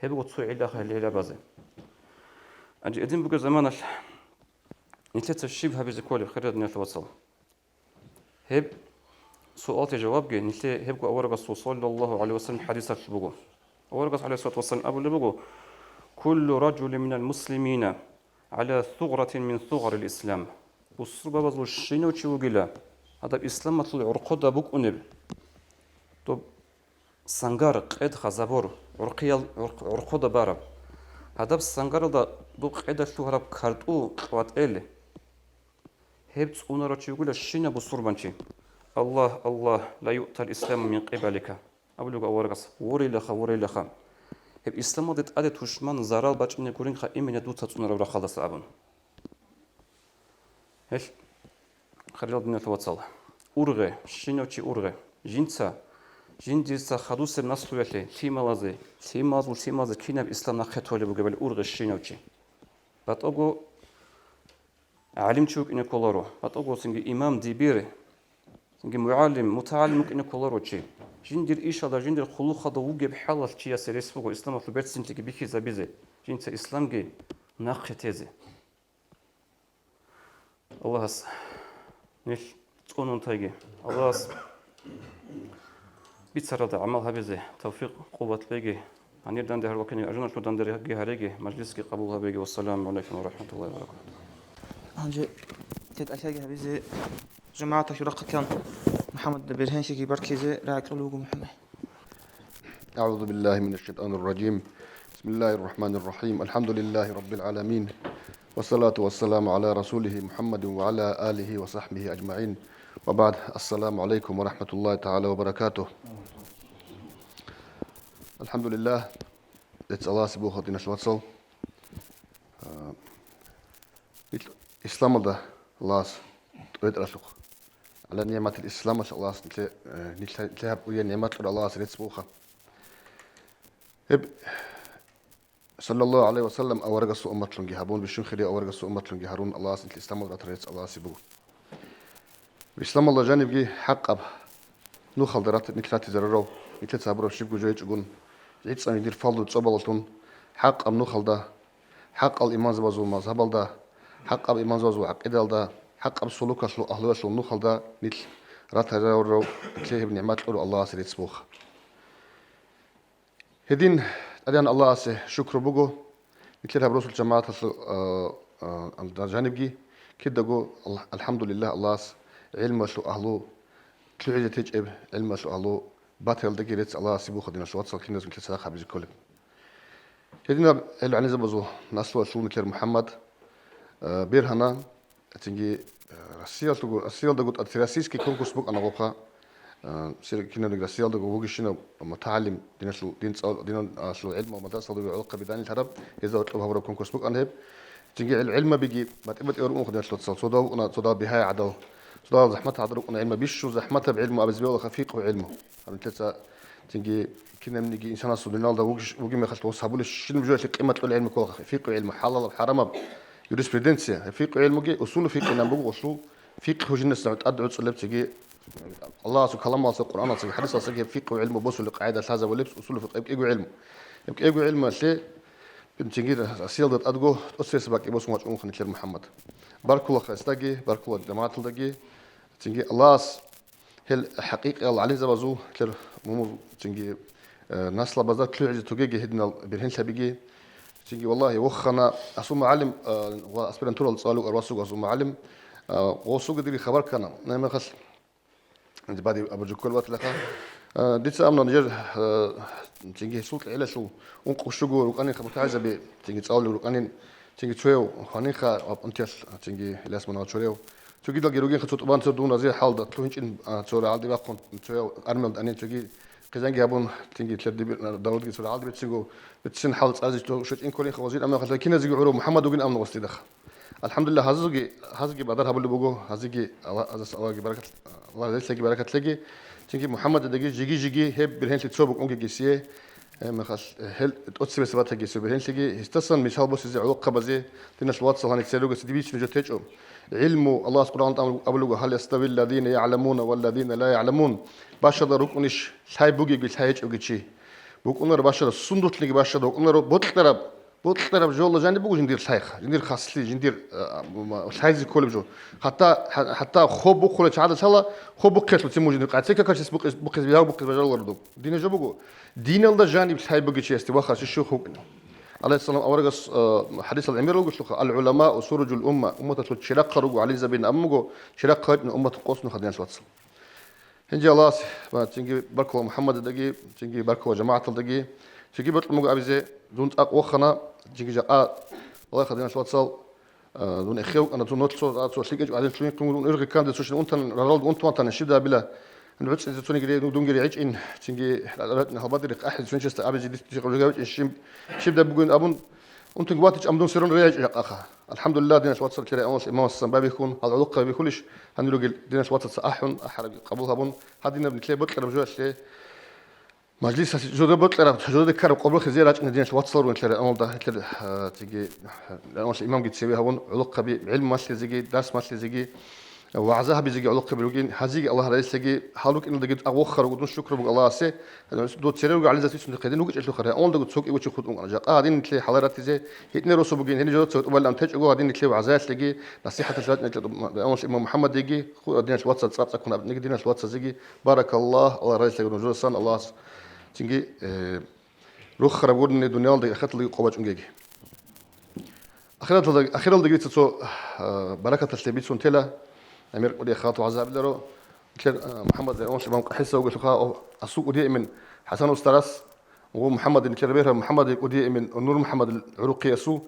Гьеб буго цо гӀилла-, гӀиллабазе. Гьанже гьедин бугеб заманалъ нилъеца щиб гьабизе кколеб, хириял диналъул вацал? Гьеб суалте жавабги нилъее гьебго аварагасул саллаллагьу гӀалайгьи вассалам хӀадисалъ буго. Аварагас гӀалайгьиссалату вассалам абулеб буго: «Куллу ражулин минал муслимина гӀала сугъратин мин сугъарил ислам». Бусурбабазул щинав чи вугила, гьадаб исламалъул гӀорхъода букӀунеб. Доб сангар, къедха, забор, гӀурхъиял, гӀурхъ-, гӀурхъуда бараб. Гьадаб сангаралда доб къеда лъугьараб картӀу кьватӀел. Гьеб цӀунарав чи вугила щинаб бусурбанчи. «Аллагь, Аллагь, ла юътал исламу мин къибалика», – абулеб аварагас, «Ворилаха, ворилаха». Гьеб исламалде тӀаде тушман зарал бачӀине гуринха имине дуца цӀунараб рахъалдаса абун. Гьел, хириял диналъул вацал, ургъе, щинав чи ургъе, жинца, жиндирца хадусеб наслуялъе, лъималазе, лъималазул лъималазе кинаб ислам нахъе толеб бугебали ургъе щинав чи. БатӀаго гӀалимчи вукӀине кколаро, батӀаго цинги имам, дибир, цинги мугӀалим, мутагӀалим вукӀине кколаро чи. Жиндир ишалда, жиндир хъулухъалда вугеб хӀалалъ чиясе рес буго исламалъул берцинлъиги бихьизабизе, жинца исламги нахъе тезе. Аллагьас нилъ цӀунун тайги. Аллагьас бицаралда гӀамал гьабизе тавфикъ, къуват лъеги. Гьанир данде гьарваккине ажуналъур данде гьареги, мажлисги къабул гьабеги. Вассаламу гӀалайкум ва рахӀматуллагьи ва баракатугьу. Гьанже тетӀалъаги гьабизе, жамагӀаталъул рахъалъан МухӀаммадда бергьенлъиги баркизе рагӀи кьолев вуго МухӀаммад. أعوذ بالله من الشيطان الرجيم. بسم الله الرحمن الرحيم. الحمد لله رب العالمين. والصلاة والسلام على رسوله محمد وعلى آله وصحبه أجمعين. وبعد. السلام عليكم ورحمة الله تعالى وبركاته. الحمد لله. Рецц Аллагьасе буго, диналъул вацал. А, ил-, исламалда Аллагьас тӀойтӀралъухъ. Гьале нигӀматил исламалъ Аллагьас нилъе, э, нилъ-, нилъее гьаб уян нигӀмат кьур Аллагьасе рецц бугоха. Гьеб, саллаллагьу гӀалайгьи ва саллам, аварагасул умматлъунги гьабун, бищун хирияв аварагасул умматлъунги гьарун, Аллагьас нилъ исламалда ратарал рецц Аллагьасе буго. Исламалда жанибги хӀакъаб нухалда рат-, нилъ ратизарурав, нилъеца гьабураб щибго жо гьечӀогун, гӀицӀан жиндир фалдул цӀобалалъун, хӀакъаб нухалда, хӀакъал имамзабазул мазгьабалда, хӀакъаб имамзабазул гӀакъидаялда, хӀакъаб сулукалъул агьлуялъул нухалда нилъ ратарурав, нилъее гьеб нигӀмат кьур Аллагьасе рецц бугоха. Гьедин, ТӀадегӀан Аллагьасе шукру буго, нилъер гьаб росул жамагӀаталъул, а, а, алда жанибги кидаго, ал-, алхӀамдулиллагь, Аллагьас гӀилмуялъул агьлу, лъугӀизе течӀеб гӀилмуялъул агьлу батаялдаги рецц Аллагьасе буго, диналъул вацал, киназго нилъер цадахъ гьабизе кколеб. Гьединаб гӀел гӀанизабазул наслуялъул нилъер МухӀаммад, а, бергьана, Цинги, э, Россиялдаго, Россиялдаго тӀад всероссийский конкурс букӀана гъобха. Э, сер-, кинабниги Россиялдаго вугищинав мутагӀалим, диналъул, дин цӀал-, диналъул гӀилму ва мадрасалдаго гӀолохъаби данилъараб, гьезда гьоркьоб гьабураб конкурс букӀана гьеб. Цинги гӀел-, гӀилмабиги батӀи-батӀиял рукӀун, диналъул вацал, цо дагьав вукӀуна, цо дагьав бигьа гӀадал, цо дагьав захӀмат гӀадал рукӀуна гӀилму, бищун захӀматаб гӀилму абизе бегьулаха фикъгьу гӀилму. Гьанже нилъеца цинги кинабниги инсанасул дуниялда вугищ-, вугеб мехалъ гъос гьабулеб щибаб жоялъе къимат кьолеб гӀилму кколаха. Фикъгьу гӀилму, хӀалалаб, хӀарамаб, юриспруденция, фикъгьу гӀилмуги, усулу фикъгьи абун буго, гъолъул фикъгьу жинасда тӀад гӀуцӀулеб цинги, Аллагьасул каламалдаса, Къуръаналдасаги, хӀадисалдасаги гьеб фикъгьу гӀилму босулеб къагӀида лъазабулеб, усулу фикъгьи, гьеб кӀиго гӀилму. Гьеб кӀиго гӀилмуялъе цинги Россиялда тӀадго тӀоцебесеб бакӀги босун вачӀунаха нилъер МухӀаммад. Баркула гьесдаги, баркула жамагӀаталдаги. Цинги Аллагьас гьел хӀакъикъиял гӀалимзабазул, гьел мумул цинги, э, наслабазда лъугӀизе тогеги гьединал бергьенлъабиги. Цинги, валлагьи, вохана асул мугӀалим, э, ва аспирантуралда цӀалулев васуго асул мугӀалим, э, гъосулги диги хабар ккана. Гьеб мехалъ, бади Абу Жуккол ватилаха. Э, дица амма нижер, э, цинги гьесул кьегӀлалъул ункъо щуго рукӀанин мутагӀилзаби, цинги цӀалулел рукӀанин, цинги цояв хванинха, ва унтиялъ, цинги Иляс Мунагьал чорев. Цогидалги ругинха цо тӀубан цо дун разил хӀалда, лъугьинчӀин, а, цо рагӀалде вахъун, цояв армиялда анин, цоги хъизанги гьабун, цинги лъер дибир, а, давудги цо рагӀалде бицинго, бицин хӀал цӀазе що-, щочӀин кколинха вазир, амма хӀалда киназеги гӀурав МухӀаммад вугин амна гъосдидахъ. АлхӀамдулиллагь, гьазги, гьазги бадар гьабулеб буго, гьазги Алла-, Аллагьас Аллагьги баракат, Аллагь гьелъаги баракат лъеги, цинги МухӀаммадидаги жиги-жиги гьеб бергьенлъи цо букӀунгеги сие, Гьеб мехалъ, гьел тӀоцебесеб батаги гьесул бергьенлъиги, гьесдасан мисал босизе гӀолохъабазе, диналъул вацал, гьаниса ругеси дибицин жо течӀо. ГӀилму, Аллагьас Къуръан тӀамун абулего: «Гьал яставил ладина ягӀламуна вал ладина ла ягӀламун?» Бащада рукӀунищ лъай бугеги, лъай гьечӀоги чи? БукӀунар бащада, сундулъниги бащада букӀунаро, бокьараб, бокьараб жола жаниб буго жиндир лъайха, жиндир хаслъи, жиндир, а, м-, лъайзе кколеб жо. ХӀатта, хӀа-, хӀатта хоб бухъулел чагӀазда лъала, хоб бухъелъул цин мужинир къайцел какалъис бухъес, бухъес, бигьав бухъес бажаруларо доб. Дине жо буго. Диналда жаниб лъай бугев чиясде вахарси щух вукӀина. ГӀалайгьиссалам аварагас, э, хӀадисал гӀемер вугелъулха: «Ал-гӀуламау суруджул умма», умматалъул чирахъал руго гӀалимзабин абун буго, чирахъал гьечӀони уммат къосунха, диналъул вацал. Гьанже Аллагьас ва цинги баркула МухӀаммадалдаги, цинги баркула жамагӀаталдаги, цинги бокьун буго абизе, дун цӀакъ вохана, цинги жакъа, Аллагьха, диналъ вацал, а, дун эхев вукӀана, дун нолъцо, а, цо лъикӀ гьечӀо гӀадин, цо гьункун унер гьикканде, цо шин унтан, раралда унтун ватана, щибда абила, гьаниб гӀуцӀизе цониги ре-, дунгири гӀичӀин, цинги ра-, ра-, гьалбадири ахӀи цунчасда абизе дис-, дис-, гьавичӀин, щиб-, щибда бугин абун, унтунги ватичӀ, ам дун сирон ре гьечӀо жакъаха. АлхӀамдулиллагь, диналъ вацал, ккела гӀололъ имамасдасан байбихьун, гьал гӀолохъаби бихьулищ, гьанир ругел диналъ вацаца ахӀун, ахӀараб къабул гьабун, гьадинаб нилъее бокьараб жоялъе, мажлисалъе жодое бокьараб, жодое ккараб къобохизе рачӀина диналъ вацал ругин нилъер районалда, нилъер, а, цинги, районалъ имамги цеве гьавун, гӀолохъаби гӀилму малъизеги, дарс малъизеги, вагӀза гьабизеги гӀолохъаби ругин, гьазиги Аллагь разилъаги, гьал рукӀиналдаги тӀагъ вохха руго, дун шукру буго Аллагьасе, дов церевги гӀалимзабаз бицунеб хъедин вукӀичӀелъулха, районалдаго цо кӀивучи хутӀун кӀана. Жакъа гьадин нилъее хӀалал ратизе, гьитӀинаб росу бугин, гьениб жодоца гьутӀубалилан течӀого гьадин нилъее вагӀзаялъеги, насихӀаталъе рачӀинелъе имам МухӀаммадиги, ху-, диналъ вацал цӀакъ цӀаккун абнеги диналъ вацазеги, баракаллагь, Аллагь разилъаги нужедасан, Аллагьас цинги, э, рухараб гурони дуниялалдаги ахираталдаги къо бачӀунгеги. Ахираталда-, ахиралдаги дица цо, а, баракаталъе бицун тела, гӀемер кӀудияб халат вагӀза гьабиларо. Нилъер, а, МухӀаммад Зайнал имам КъахӀиса вугелъулха, о, асул кӀудияй эмен ХӀасан устарас, ва МухӀаммадил нилъер бергьа МухӀаммадил кӀудияй эмен Нур МухӀаммадил гӀурухъе асул.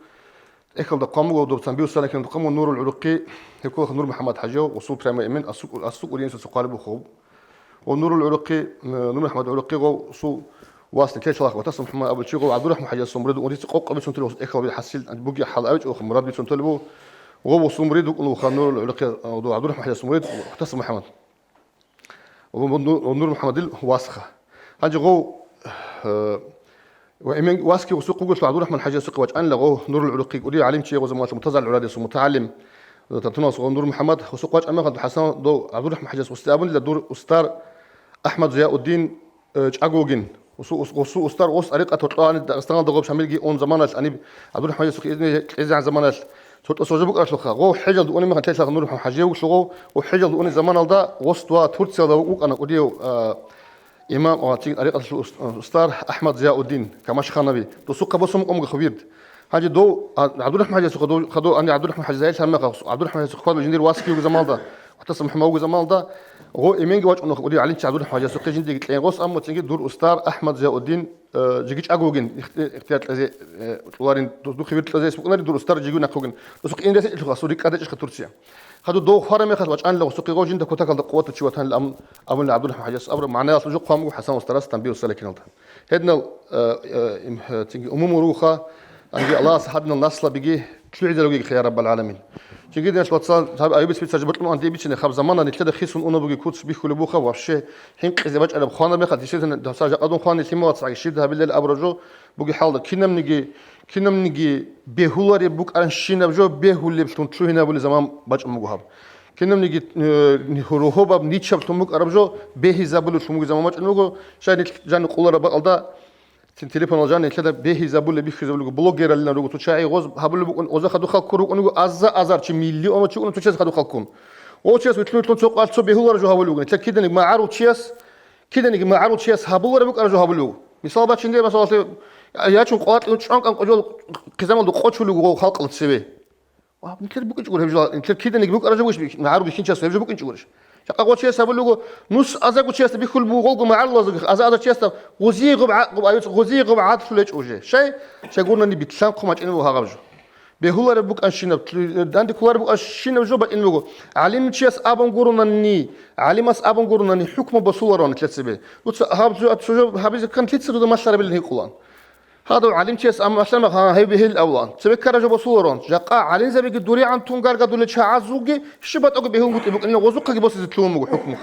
ТӀехьалда хъван буго доб Цанбиусаликин хъван буго Нурул гӀурухъе, гьев кколаха Нур МухӀаммад ХӀажияв, асул прямой эмен, асул, асул кӀудияй инсуца хъвалеб буго. Гъов Нурул гӀурухъи, э, Нур МухӀаммад гӀурухъи гъов сул вас нилъер лъалахъ ВатасмухӀаммад абулчи гъов ГӀабдурахӀман ХӀажиясул мурид, унрица къокъ бицун тел гьес тӀехьалби хӀасил буги хӀал авичӀо мурад бицун тел буго. Гъов сул мурид вукӀун вуха Нурул гӀурухъи, э, ГӀабдурахӀман ХӀажиясул мурид ВатасмухӀаммад. Гъов Нур, Нур МухӀаммадил васха. Гьанже гъов, э, Ва эмен васги гъусухъ вугелъул ГӀабдурахӀман ХӀажиясухъе вачӀанила гъов Нурул гӀурухъи кӀудияв гӀалимчи гъоза мугьалъа мутазал гӀурадесул мутагӀалим, Татуналъ гъов Нур МухӀаммад гъусухъ вачӀан мехалда ХӀасан дов ГӀабдурахӀман ХӀажияс гъусде абунила дур устар АхӀмад Зияуддин, э, чӀаго вугин. Гъусу-, ус-, гъусу устар гъос тӀарикъат гьоркьо гьаниб Дагъистаналда гъоб Шамилги ун заманалъ гьаниб ГӀабдурахӀман ХӀажиясухъе изне кьезе заманалъ цо тӀаса гьожа букӀаралъулха. Гъов хӀежалда унеб мехалъ телъалха Нур МухӀаммад ХӀажияв вугелъул гъов, гъов хӀежалда унеб заманалда гъос ва Турциялда вукӀана кӀудияв, а, Имам ва цин тӀарикъаталъул ус-, устар АхӀмад Зияуддин Камашханави, досухъа босун букӀун буго вирд. Гьанже дов, а, ГӀабдурахӀман ХӀажиясухъа дов, хадув, гьанже ГӀабдурахӀман ХӀажи загьирлъан мехалъ, ГӀабдурахӀман ХӀажиясухъа хьвадаб жиндир васги вуго замалда, ГӀатас МухӀаммад вуго замалда, гъов эменги вачӀун вуго кӀудияв гӀалимчи ГӀабдурахӀман ХӀажиясухъе жиндиги кьен гъос, амма цинги дур устар АхӀмад Зияуддин, э, жиги чӀаго вугин, ихти-, ихтияр кьезе, э, кьоларин, дус-, духъе вирд кьезе букӀунарин дур устар жиги нахъ вугин. Досухъ индесечӀелъулха, асул рикӀкӀад гьечӀелъа Турция. Хадув дов хвараб мехалъ вачӀанила гъусухъе гъов жинда кутакалда къуватав чи ватанила абун, абунила ГӀабдурахӀман ХӀажияс абураб магӀнаялъул жо хъван буго ХӀасан устарас Тамбиусаликиналда. Гьединал, э, э, им, э, цинги умумул руха, анги Аллагьас гьадинал наслабиги лъугӀизарулгеги, я Раббал гӀаламин. Цинги диналъ вацал, гьаб Аюбил специалист бокьун анде бичине хаб замана нилъеда хисун уна буги куц бихьулеб буха вообще хӀинкъизе бачӀараб хванаб мехалъ, действительно, даса жакъадун хвани лъималацаги щиб гьабилел абураб жо буги хӀалда. Кинабниги, кинабниги бегьулареб букӀанщинаб жо бегьулеблъун лъугьинабулеб заман бачӀун буго гьаб. Кинабниги, э, рогьобаб ничаблъун букӀараб жо бегьизабулеблъун буго заман бачӀун буго, щай нилъ жанив къулараб бакӀалда, цин телефонал жанив нилъеда бегьизабулеб, бихьизабулеб буго, блогералилан руго цо чагӀи гъоз гьабулеб букӀун, гъоза хадуб халккун рукӀуниго аза-азар чи, миллионал чи вукӀун цо чияс хадуб халккун. Гъов чияс витлъун витлъун цо къвалъ цо бегьулареб жо гьабулеб буго. Нилъер киданиги магӀарул чияс, киданиги магӀарул чияс гьабулареб букӀараб жо гьабулеб буго. Мисал бачине, масалалъе, ячун къвалъ чӀван кӀанкъо жо хъизамалда къочулеб буго халкъалда цеве. Ва нилъер букӀинчӀо гури гьеб жо, нилъер киданиги букӀараб жо гуш, магӀарул бихьинчияс гьеб жо букӀинчӀо гурищ. Жакъа гъо чияс гьабулего, нус азарго чиясда бихьулеб буго гъолго магӀарулазда, аза-азар чиясда гъозие гъоб гӀа-, гъоб аюц, гъозие гъоб гӀадлъулеб гьечӀо уже. Щай? Щай гурнани битлъанхъун бачӀине буго гьагъаб жо. Бегьулареб букӀанщинаб, данде кколареб букӀанщинаб жо бачӀине буго. ГӀалимчияс абун гурунани, гӀалимас абун гурунани, хӀукму босуларо нилъер цебе. Дуца гьаб жо, цо жо гьабизе ккан, лъица дуда малъарабилан гьикъулаан. Гьадав гӀалимчияс амма, гьев бегьил авлан. Цебе ккараб жо босуларон. Жакъа гӀалимзабиги дуригӀан тун гаргадулел чагӀазулги щиб батӀаго бегьунгутӀи букӀинилан гъозухъаги босизе лъугьун буго хӀукму.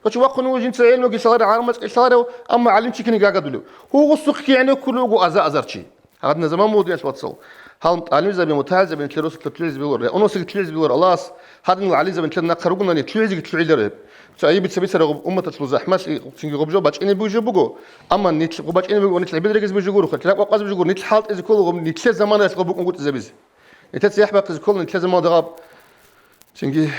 Нучи вахъун вуго жинца гӀелмуги лъаларев, гӀармацӀги лъаларев, амма гӀалимчи кине гаргадулев. Гьугъусухъ кигӀине ккулев вуго аза-азарчи. Гьадинаб заман буго, диналъ вацал. Гьал тӀалимзаби, мутагӀилзаби нилъер росулъа лъугӀизе билур. Гьуносиги лъугӀизе билур Аллагьас. Гьадинал гӀалимзаби нилъер нахъа ругунани лъугӀизеги лъугӀиларо гьеб. Цо гӀайиб бица-бицарагъуб умматалъул захӀмалъи цинги гъуб жо бачӀине буйжо буго, амма нилъ гъуб бачӀине буго, нилъ гӀебедегизе буйжо гуро, хӀатта ракӀ бакъвазе буйжо гуро, нилъ хӀалтӀизе кколагъуб, нилъер заманаялъ гъуб букӀун гутӀизабизе. Нилъеца яхӀ бахъизе ккола, нилъер заманалда гъаб. Цинги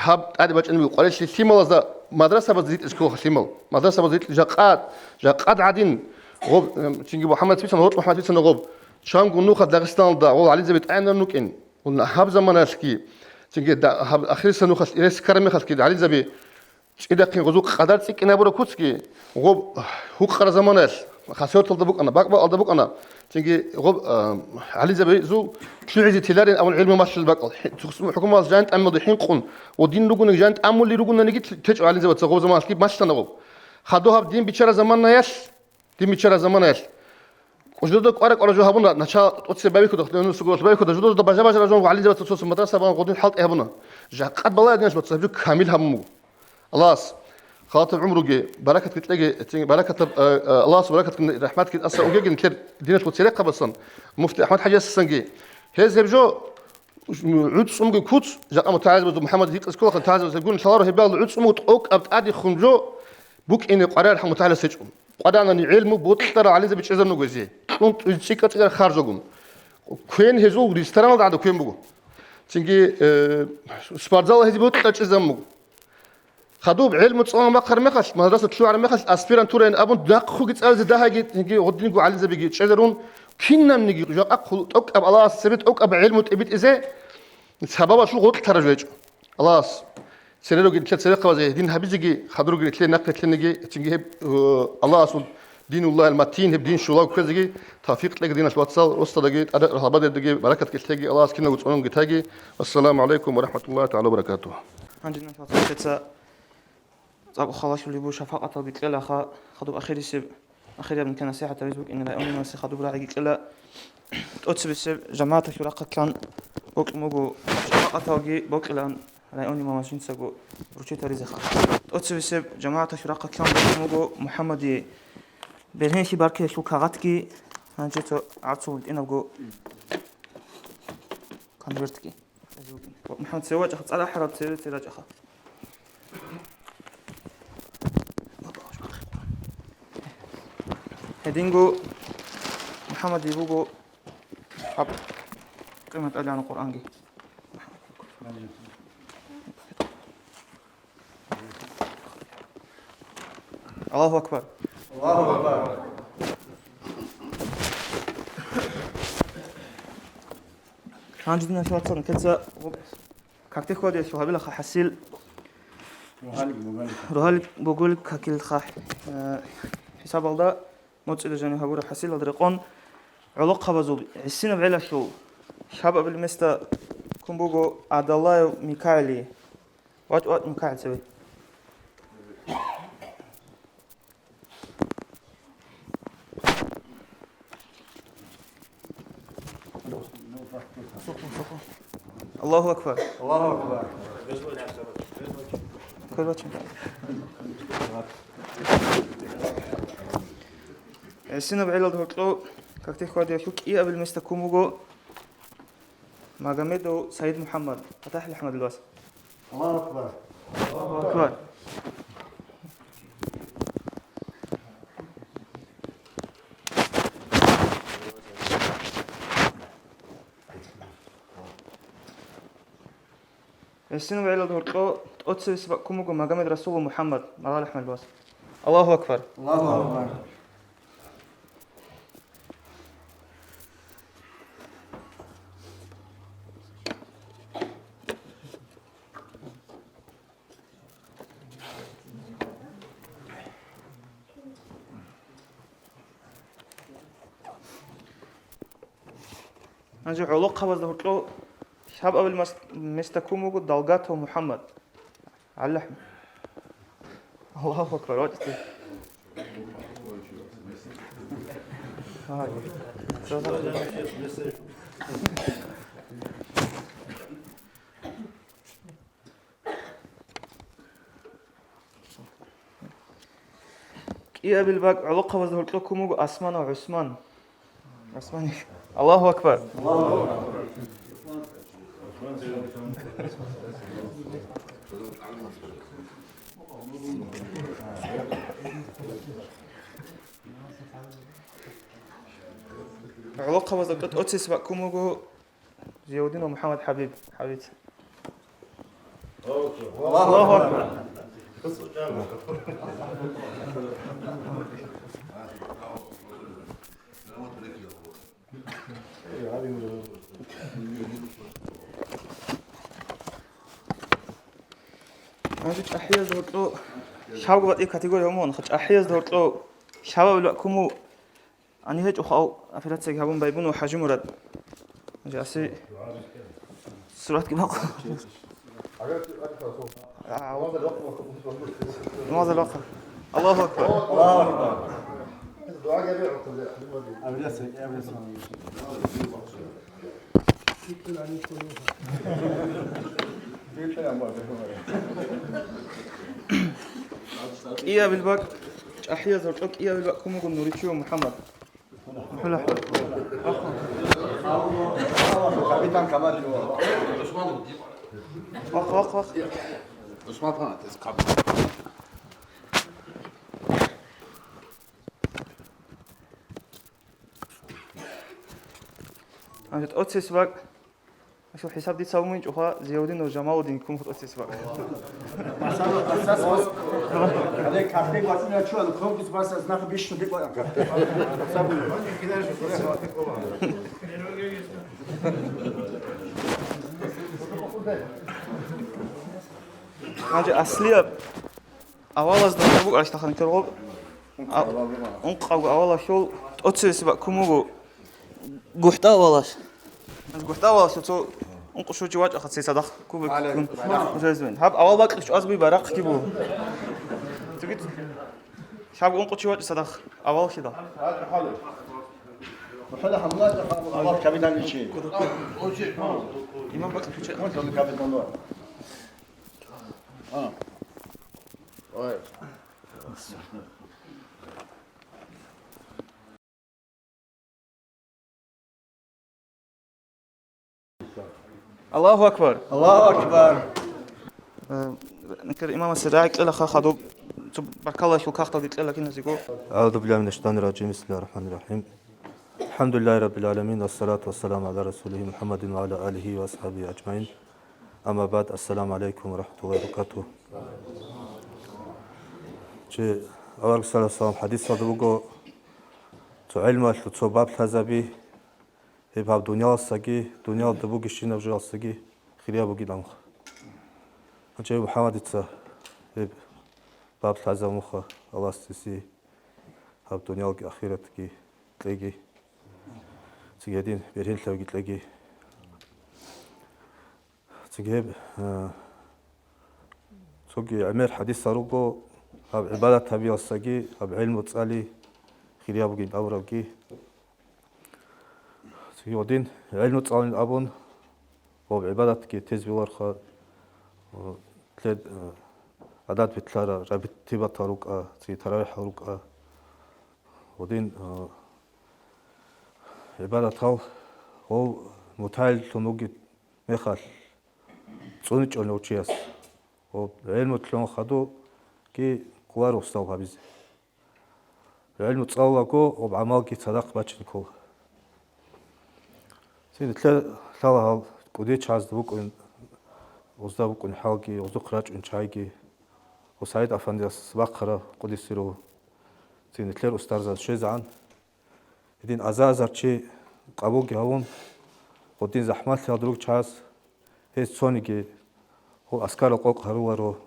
гьаб тӀаде бачӀине буго къварилъи лъималазда, мадрасабазда ритӀизе ккола лъимал. Мадрасабазда ритӀи жакъад, жакъад гӀадин, гъуб, эм, цинги МухӀаммад бицана, гъоркьу МухӀаммад бицана гъуб. Чанго нуха Дагъистаналда гъол гӀалимзаби тӀайинарун рукӀин. Гьаб заманалъги, цинги да-, гьаб ахирисеб нухалъ, ирес ккараб мехалъги гӀалимзаби ЧӀидахъин гъозул къадар цӀикӀкӀинабураб куцги, гъоб гьукъараб заманаялъ, хасияталда букӀана, бакӀ-бакӀалда букӀана, цинги гъоб, а, гӀалимзабазул лъугӀизе теларин абун гӀилму малъулеб бакӀал, хӀи-, цо-, хӀукумалъ жан тӀамулде хӀинкъун ва дин ругониги жан тӀамулел ругониги лъ-, течӀо гӀалимзабаца гъоб заманалъги малъана гъоб. Хадуб гьаб дин биччараб заманаялъ, дин биччараб заманаялъ, жидеда кӀвара-кӀвара жо гьабуна, начало тӀоцебе байбихьуда, хутӀун сугуралъ байбихьуда, жидеда бажа-бажара жо гӀалимзабаца цо-цо мадраса багъун гъодин хӀалтӀи гьабуна. Жакъа балагье, диналъул вацал, гьаб жо камил гьабун буго. Аллагьас халатаб гӀумруги, баракатги кьеги, цин баракатаб, э, э, Аллагьас баракатги, рахӀматги тӀаса угеги нилъер диналъул церехъабасан, муфти АхӀмад ХӀажиясасанги. Гьез гьеб жо гӀуцӀцӀунги куц, жакъа мутагӀилзабазул МухӀаммад гьикъизе кколаха, мутагӀилзабазул гун лъаларо гьебал гӀуцӀцӀунги тӀокӀаб тӀадехун жо букӀине къваригӀараб хӀал мутагӀилас гьечӀо. Къваранани гӀелму бокьарал гӀалимзаби чӀезабун буго гьезие. Кьун цӀикӀкӀа-цӀикӀкӀа харжагун. Квен гьезул рестораналда гӀадаб квен буго. Цинги, э, спортзал гьезие бокьарал чӀезабун буго. Хадуб гӀелму цӀалун бахъараб мехалъ, мадрасалъ лъугӀараб мехалъ, аспирантураялъ абун, дагьабги цӀализе дагьайги, цинги гъодинго гӀалимзабиги чӀезарун, кинабниги жакъа хъул-, тӀокӀаб Аллагьас цебе тӀокӀаб гӀелму тӀибитӀизе сабабалъул гъоркь тараж гьечӀо. Аллагьас цере ругел нилъер церехъабазе гьедин гьабизеги, хадур ругел нилъее нахъе лъеги, цинги гьеб, э, Аллагьасул динуллагьил матин, гьеб дин щулав кквезеги тавфикъ кьеги, диналъул вацал, росдаги, тӀаде-, гьалабадердаги баракат кьеги, Аллагьас кинабго цӀунун гьеги. Вассаламу гӀалайкум ва рахӀматуллагьи тагӀала ва баракатугьу. Гьанже, диналъул вацал, нилъеца цӀакъ халалъулеб буго, шапакъаталги кьела, ха-, хадуб ахирисеб, ахирияб нилъер насихӀат гьабиз букӀине районалъе хадуб рагӀиги кьела, тӀоцебесеб жамагӀаталъул рахъалъан бокьун буго, шапакъаталги бокьилаан районалъул имамас жинцаго вручить гьаризе ха. ТӀоцебесеб жамагӀаталъул рахъалъан бокьун буго МухӀаммадие бергьенлъи баркиялъул кагъатги, гьанже цо гӀарцул гьитӀинабго конвертги. МухӀаммад, цеве вачӀаха, цӀар ахӀараб цеве, цеве рачӀаха. Гьединго МухӀаммадие буго гьаб къимат гьабилан Къуръанги. Аллагьу акбар. Аллагьу акбар. Гьанже, диналъул вацал, нилъеца гъоб какде хьвадиялъул гьабилаха хӀасил. Рогьалил буголил какилха, э, хӀисабалда моцӀида жанив гьабураб хӀасилалда рекъон гӀолохъабазул гӀисинаб гӀелалъул шабабил места ккун буго Адалаев Микаилие. ВачӀ, вачӀ, Микаил цеве. Аллагьу акбар. Аллагьу акбар. ГӀисинаб гӀелалда гьоркьов какде хьвадиялъул кӀиабил места ккун буго Магомедов Саид МухӀаммад, ПатахӀил АхӀмадил вас. Аллагьу акбар. Аллагьу акбар. ГӀисинаб гӀелалда гьоркьов тӀоцебесеб бакӀ ккун буго Магомед Расулов МухӀаммад, МаргӀал АхӀмадил вас. Аллагьу акбар. Аллагьу акбар. Гьанже гӀолохъабазда гьоркьов шабабил мас-, места ккун буго Далгатов МухӀаммад. ГӀалахӀ. Аллагьу акбар, вачӀите. Гьай. КӀиабил бакӀ гӀолохъабазда гьоркьов ккун буго Асманов ГӀусман. Асмани. Аллагьу акбар. ГӀолохъабазда гьоркьов тӀоцебесеб бакӀ ккун буго Зиявудинов МухӀаммад ХӀабиб, ХӀабиб. Аллагьу акбар. Гьанже ЧӀахӀиязда гьоркьо шабго батӀи категория гьумун, ха, чӀахӀиязда гьоркьо шабабил бакӀ куму, ани гьечӀо хал операцияги гьабун байбуно ХӀажимурад. Жаси суратги бакъ. А, намаз алохъа. Аллаху акбар. КӀиябил бакӀ, чӀахӀияз гьоркьоб кӀиябил бакӀ кумуго Нуричиев МухӀаммад. Капитан команды. Вах, вах, вах. Гьанже тӀоцес бакӀ. Ашо хӀисаб дица вуминчӀоха, Зиявдинов Жамалудин ккун хутӀоцес бакӀ. Гьале кафе вачӀуна чуан, конкурс барса знахъ бищун декӀван кафе. Гьанже аслияб авалазда букӀараш тахана кергъоб. А, ункъавго авалалъул тӀоцевесеб бакӀ ккун буго ГухӀтӀа авалалъ. ГухӀтӀа авалалъул цо ункъо щучи вачӀаха цей цадахъ кубик ккун. Гьаб авал бакьулъ чӀваз буй барахъги буго. Цоги шаб ункъо чи вачӀа цадахъ авалалъидал. Аллах капитан чи. Имам бакьулъ чӀваз. Капитан. А. Ой. Аллаху акбар. Аллаху акбар. Э, накер имамас рагӀи кьела ха хадуб, цо баркаллалъул кагъталги кьела киназего. أعوذ بالله من الشيطان الرجيم. بسم الله الرحمن الرحيم. الحمد لله رب العالمين، والصلاة والسلام على رسوله محمد وعلى آله وأصحابه أجمعين. أما بعد، السلام عليكم ورحمة الله وبركاته. Чи авараг саллаллаху алейхи ва саллям хадисалда буго, цо гӀилмалъул цо баб лъазаби, гьеб гьаб дуниялалдасаги, дуниялалда бугебщинаб жоялдасаги хирияб бугин абун. Гьанже МухӀаммадица гьеб баб лъазаб муха, Аллагьас цеси гьаб дуниялги ахиратги кьеги, цинги гьедин бергьенлъавги кьеги. Цинги гьеб, э, цоги гӀемер хадисал руго, гьаб гӀибадат гьабиялдасаги, гьаб гӀелму цӀали хирияб бугин абурабги. Цинги гьедин гӀелму цӀалин абун, гьаб гӀибадатги тезе бегьуларха, э, лъед, э, гӀадат битӀараб ратибатал рукӀа, цинги таравихӀал рукӀа. Гьедин, э, гӀибадатал гьав мутагӀиллъун вугеб мехалъ, цӀуничӀони гьав чияс. Гьав гӀелму лъун хадуги кколаро гьесда гьабизе. ГӀелму цӀалулаго гьаб гӀамалги цадахъ бачине ккола. Цин нилъер лъала гьал кӀудияв чагӀазда букӀун, гьезда букӀун хӀалги, гьезухъ рачӀун чагӀиги, гьав СагӀид-афандияс бахъараб къудисе руго. Цин нилъер устарзабаз щвезегӀан. Гьедин азар-азар чи къабулги гьавун, гьедин захӀмалъи гьадурги чагӀаз, гьез цониги гьав аскарал къокъ гьаруларо,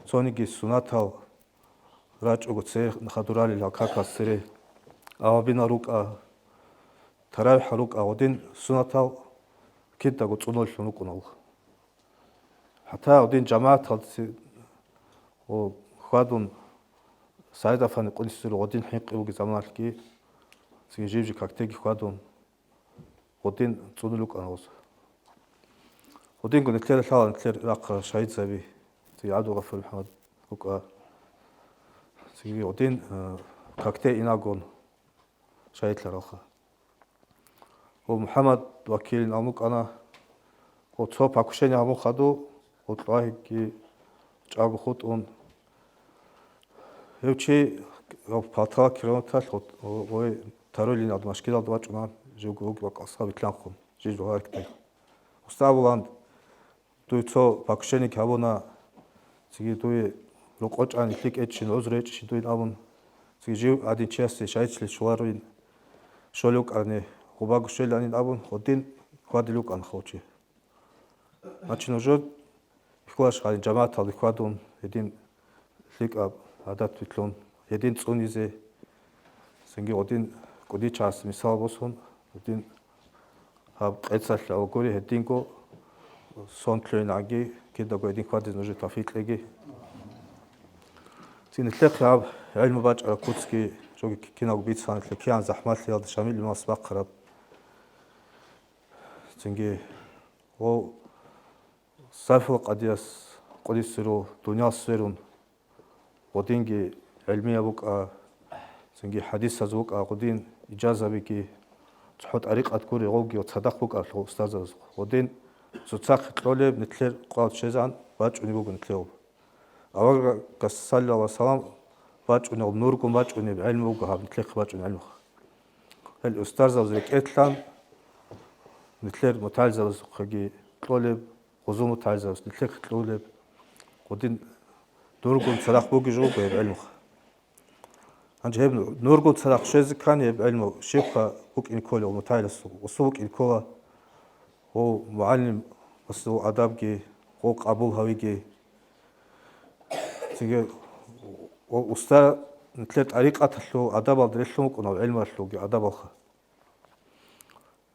цониги сунатал рачӀого цере хадуралел гьал какал цере, авабинал рукӀа, таравихӀал рукӀа, гьедин сунатал кидаго цӀунуллъун рукӀуна. ХӀатта гьедин жамагӀаталде хьвадун, СагӀид-афанде къудисе руго, гьедин хӀинкъи бугеб заманалъги, цинги жиб-жиб кагтеги хьвадун, гьедин цӀунулел рукӀана гьез. Гьединго нилъер лъала нилъер рахъарал шагьидзаби, цинги ГӀабдулгъафур МухӀаммад рукӀа, цинги гьедин, э, кагте инагун шагьидлъаралха. Гьав МухӀаммад Вакилин абун букӀана, гьав цо покушение гьабун хадув, гьав кьвагьиги чӀаго хутӀун. Гьев чи гьав палтала километралъ гьав, гьав, гьав тарулин гьав машкилалда вачӀуна, живго вугеб бакӀалдаса вилълъанхъун, жив жугьарикдай. Уста абулан, дуе цо покушение гьабуна, цинги дуе рокъов чӀван илъе кӀечӀищин, гӀузру гьечӀищин дуе абун, цинги жив гьадин чиясе шагьидлъи щоларин, щолев вукӀарни, гьеб бакӀ щвеланин абун, гьедин хьвадулев вукӀана гьав чи. Значит, нужер кколаш гьаниб жамагӀаталде хьвадун, гьедин лъикӀаб гӀадат вилълъун, гьедин цӀунизе, цинги гьедин кӀудияв чияс мисал босун, гьедин гьаб къецалъ гӀолгури гьединго сон лъугӀинчӀоги, кидаго гьедин хьвадизе нужее тавфикъ кьеги. Цинги нилъехъе гьаб гӀелму бачӀараб куцги жоги киналго бицана, нилъер кигӀан захӀмалъиялда Шамил имамас бахъараб. Цинги гьев сарфил къадияс къудисе ру, дуниял сверун, гьединги гӀелмияб букӀа, цинги хӀадисаз букӀа, гьедин ижазабиги, цохӀо тӀарикъат гури гьевги цадахъ букӀаралъул устарзабаз. Гьедин цоцахъе кьолеб нилъер къвал чезегӀан бачӀунеб буго нилъер. Аварагас саллаллагьу гӀалайгьи ва саллам бачӀунеб, нургун бачӀунеб гӀелму буго гьаб нилъехъе бачӀунеб гӀелму. Гьел устарзабаз рекӀелъан нилъер мутагӀилзабазухъеги кьолеб, гьезул мутагӀилзабаз нилъехъе кьолеб, гьедин нургун цадахъ бугеб жо буго гьеб гӀелмухъ. Гьанже гьеб нургун цадахъ щвезе ккани гьеб гӀелму щибха букӀине кколев мутагӀиласул, гьесул букӀине ккола гьев мугӀалимасул адабги, гьев къабул гьавиги. Цинги гьев уста нилъер тӀарикъаталъул адабалда релълъун вукӀуна, гӀелмуялъулги адабалха.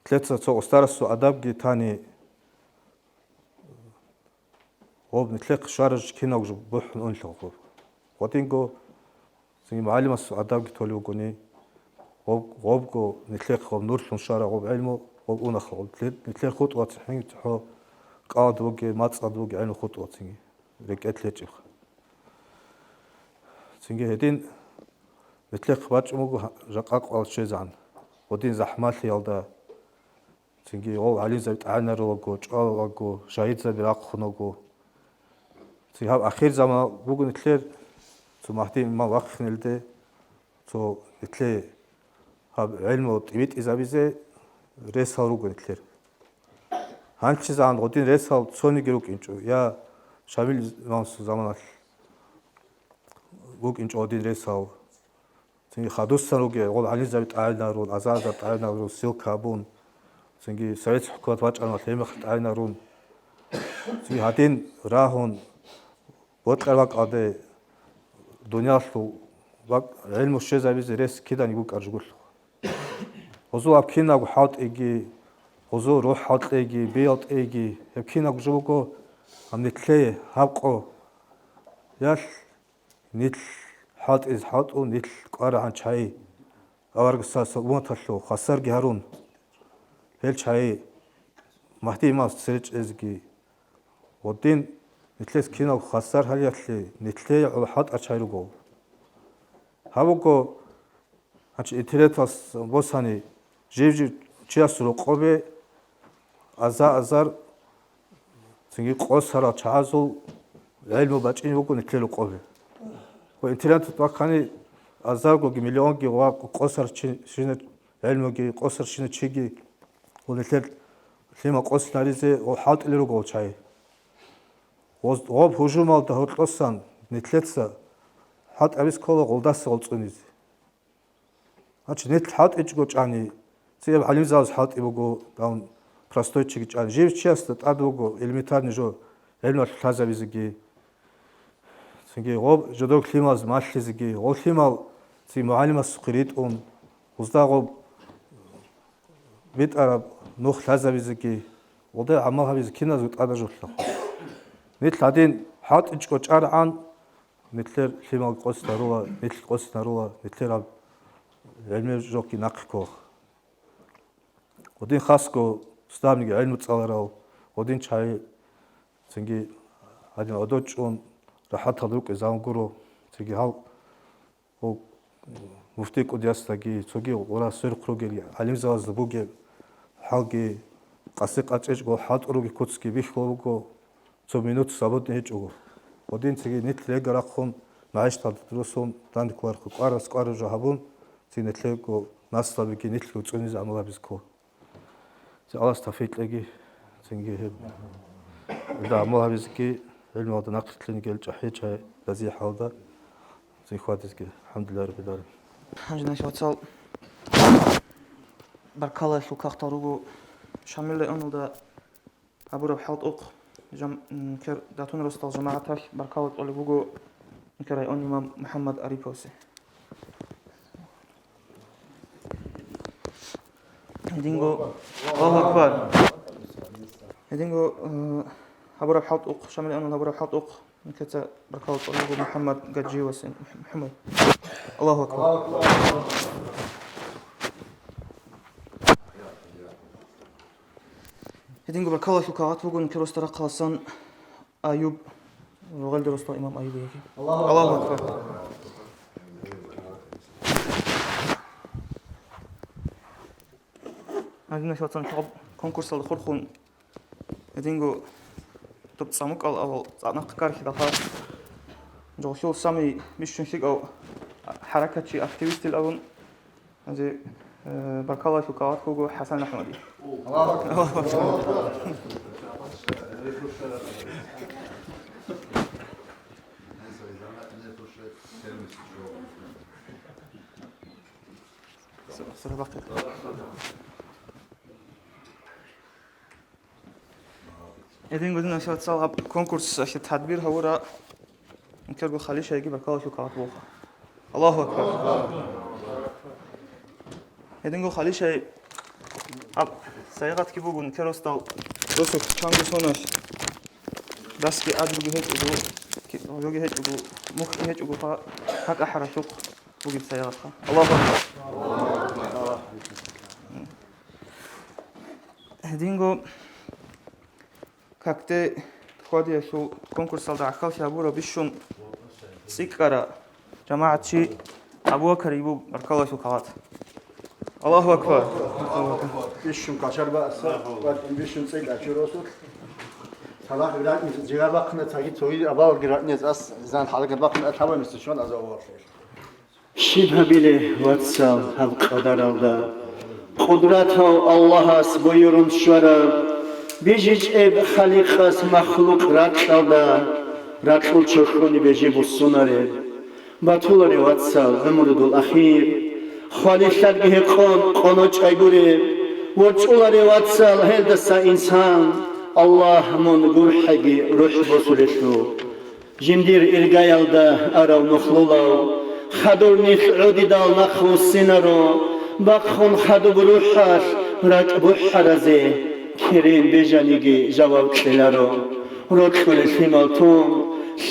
Нилъеца цо устарасул адабги тани, гьеб нилъехъе щвараб жо кинабго жо бухӀун унелъул гьеб. Гьединго цинги мугӀалимасул адабги толев вугони, гьеб, гьебго нилъехъе гьеб нурлъун щвараб гьеб гӀелму гьеб унаха, гьеб нилъер, нилъер хутӀула цинги цохӀо кӀалда бугеб, мацӀалда бугеб гӀелму хутӀула цинги рекӀелъ гьечӀебха. Цинги гьедин нилъехъе бачӀун буго жакъа къвал чезегӀан, гьедин захӀмалъиялда, цинги гьев гӀалимзаби тӀагӀинарулаго, чӀвалалаго, шагьидзаби рахъунаго. Цинги гьаб ахирзаман буго нилъер, цо Магьди имам вахъинелде, цо нилъее гьаб гӀелму тӀибитӀизабизе ресал руго нилъер. ГьанчизегӀан гьедин ресал цониги рукӀинчӀо, я Шамил имамасул заманалъ букӀинчӀо гьедин ресал. Цинги хадусан ругел, гьел гӀалимзаби тӀагӀинарун, азарзаби тӀагӀинарун, ссылка гьабун, цинги советский хӀукумат бачӀараб мехалъ гьеб мехалъ тӀагӀинарун, цинги гьадин рагьун, бокьараб бакӀалде дуниялалъул бакӀ-, гӀелму щвезабизе рес киданиги букӀараб жо гурлъуха. Гьезул гьаб кинабго хӀалтӀиги, гьезул рухӀ хӀалтӀиги, биялтӀиги, гьеб кинабго жо буго, гьаб нилъее гьаб къо, ялъ нилъ хӀалтӀизе хӀалтӀун, нилъ кӀварагӀан чагӀи, аварагасул умматалъул хвасарги гьарун, гьел чагӀи Магьди имамасда цере чӀезеги, гьедин нилъеца кинабго хвасар гьариялъе, нилъее гӀоло хӀалтӀарал чагӀи руго. Гьаб буго, гьанчи интернеталъ босани, жив-жив чиясул рокъобе азар-азар цинги къосарал чагӀазул гӀелму бачӀине буго нилъер рокъобе. Ва интернеталъ бахъани, азаргоги, миллионги ва къосарщи-, щина-, гӀелмуги къосарщинав чиги ва нилъер лъимал къосинаризе ва хӀалтӀулел руго гьел чагӀи. Гъоз-, гъоб гьужумалда гьоркьосан нилъеца хӀалтӀи гьабизе ккола гъолдаса гъол цӀунизе. Гьанчи нилъ хӀалтӀичӀого чӀани, цебе гӀалимзабаз хӀалтӀи буго, дагьун простой чиги чӀани. Жив чиясда тӀад буго элементарный жо, гӀелмалъулъ лъазабизеги, цинги гъоб жодор лъималаз малъизеги, гъол лъимал цин мугӀалимасухъе ритӀун, гъозда гъоб битӀараб нух лъазабизеги, гъолда гӀамал гьабизе киназго тӀадаб жо лъугьа. Нилъ гьадин хӀалтӀичӀого чӀаргӀан, нилъер лъимал къосинарула, нилъ къосинарула, нилъер гьаб гӀелмуялъ жокьи нахъе ккола. Гьедин хасго цӀадабниги гӀелму цӀаларал, гьедин чагӀи цинги гьадин гӀодов чӀун рахӀатал рукӀине заман гуро, цинги гьал гьел муфтий кӀудиясдаги, цоги гъура сверухъ ругел гӀалимзабазда бугеб хӀалги, къаси-къачӀечӀго хӀалтӀу ругел куцги бихьула буго, цо минут свободный гьечӀого. Гьедин цинги нилъ легарахъун, магӀишаталда росун, данде кколарехъе кӀварас кӀвараб жо гьабун, цин нилъего наслабиги нилъго цӀунизе гӀамал гьабизе ккола. Цин Аллагьас тавфикъ кьеги, цинги гьеб. Илда гӀамал гьабизеги, гӀелмуялда нахърилълъинеги гьел чӀахӀи чагӀи разияб хӀалда цин хьвадизеги. АлхӀамдулиллагьи раббил гӀаламин. Гьанже, значит, вацал, баркаллалъул кагътал руго Шамил районалда гьабураб хӀалтӀухъ. Жам-, м, кер датун росдал жамагӀаталъ баркала кьолеб буго кер район имам МухӀаммад Ариповсе. Гьединго, Аллагьу акбар. Гьединго, э, гьабураб хӀалтӀухъ, Шамил Анал гьабураб хӀалтӀухъ, нилъеца баркала кьолеб буго МухӀаммад Гаджиевасе. МухӀаммад. Аллагьу акбар. Гьединго баркалалъул кагъат буго нилъер росдал рахъаласан Аюб, рогъелде росдал имам Аюб яги. Аллагьу акбар. Гьадинаб вацан, конкурсалда хурхун, гьединго доб цӀамукӀал авал цӀакъ нахъ кархидалха, жолъул самый бищун лъикӀав хӀаракатчи, активистил абун, гьанже, э, баркалалъул кагъат буго ХӀасан АхӀмади. Гьединго динасул вацал гьаб конкурсалъе тадбир гьавура, инкерго Халиша яги баркалалъул кагъат бугоха. Аллагьу акбар. Гьединго Халиша гьаб сайгъатги бугун, кер росдал росу чанго соналъ дасги адрги гьечӀого, ки-, жоги гьечӀого, мухӀги гьечӀого, гьа-, гьакӀа хӀаралъухъ бугеб сайгъатха. Аллагьу акбар. Гьединго какде хьвадиялъул конкурсалда гӀахьаллъи гьабураб бищун цӀикӀкӀараб жамагӀатчи Абу-Бакар йибу баркалалъул кагъат. Аллагьу акбар. Бищун квачар бааса, бищун цӀикӀкӀарав росулъ. Цадахъ виратни жигар бахъна, цаги цоги абалги ратнез ас зан хӀалагат бахъна, атабай мисучан аза оварлъи. Щиб гьабиле, вацал, гьаб къадаралда? Къудратав Аллагьас буюрун щвараб, бижичӀеб Халикъас махлукъ ракьалда, ракьул чорхьони бежи буссунареб. Батуларе, вацал, гӀумрудул ахир, хвалилъарги гьекъон къоночӀай гуреб, ворчӀуларе, вацал, гьелдаса инсан, Аллагь мун гурхӀеги рухӀ босулелъул. Жиндир иргаялда арав мухлулав, хадур нилъ гӀодидал нахъвуссинаро, бахъун хадуб рухӀалъ ракӀ бухӀаразе, керен бежаниги жаваб кьеларо. Рокьулел лъимал тун,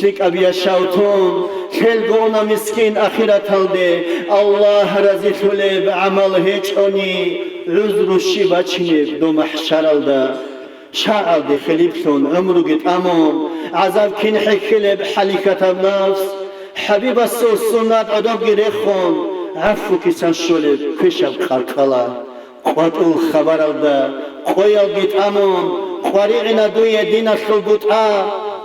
лъикӀаб яшав тун, лъелго уна мискин ахираталде, Аллагь разилъулеб гӀамал гьечӀони, гӀузру щиб бачинеб доб махӀшаралда? ШагӀалде хилиплъун гӀумруги тӀамун, гӀазаб кин хӀехьилеб хӀалихьатаб нафс, ХӀабибасул суннат гӀодобги рехун, гӀафу кисан щолеб квешаб къаркъала. КъватӀул хабаралда къоялги тӀамун, къваригӀина дуе диналъул бутӀа,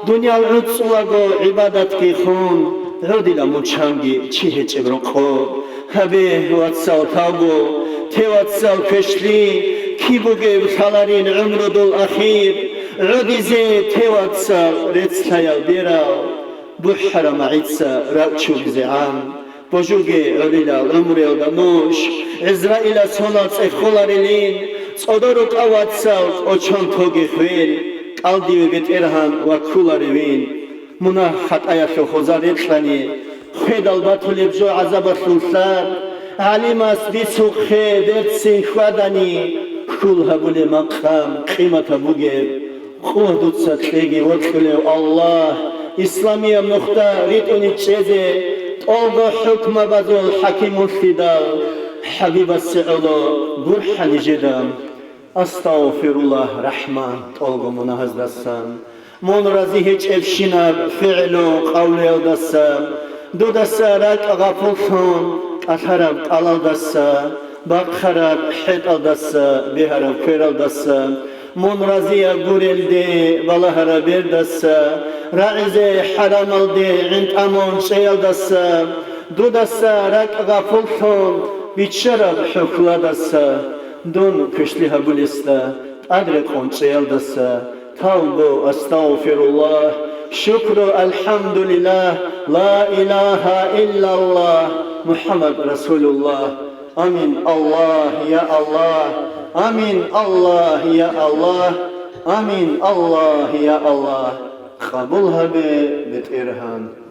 дуниял гӀуцӀулаго гӀибадатги хун, гӀодила мун чанги чи гьечӀеб рокъоб. Гьабе, вацал, тавбу, те, вацал, квешлъи, киб бугеб лъаларин гӀумрудул ахир, гӀодизе, те, вацал, рецц лъаял берал, бухӀара магӀица ракӀчулизегӀан. Божуге гӀолилал гӀумруялда нуж, ГӀизраилас гьонал цӀехоларилин, цӀодор рукъа, вацал, кӀочон тоге хвел, кӀал диве БетӀергьан ваккуларевин. Мунагь-хатӀаялъул хвезал рекьани, хведал батулеб жо гӀазабалъул лъар, гӀалимас бицухъе берцин хьвадани, хьул гьабулеб макъам къиматаб бугеб. Къо дуца кьеги, вокьулев Аллагь, исламияб нухда ритӀуни чӀезе, тӀолго хӀукмабазул хӀакимлъидал, ХӀабибасе гӀоло гурхӀа нижеда. Астагъфируллагь, Рахман, тӀолго мунагьаздасан, мун рази гьечӀебщинаб фигӀлу-къавлуялдаса, дудаса ракӀ гъапуллъун кӀалъараб кӀалалдаса, бахъараб хӀетӀалдаса, бегьараб квералдаса, мун разияб гурелде балагьараб бердаса, рагӀизе хӀарамалде гӀинтӀамун чӀеялдаса, дудаса ракӀ гъапуллъун биччараб хӀухьладаса, дун квешлъи гьабулесда тӀадрекъон чӀеялдаса, тавбу, астагъфируллагь, шукру, алхӀамдулиллагь, ла илагьа иллаллагь, МухӀаммад расулуллагь. Амин, Аллагь, я Аллагь. Амин, Аллагь, я Аллагь. Амин. Аллагь, я Аллагь, къабул гьабе, БетӀергьан.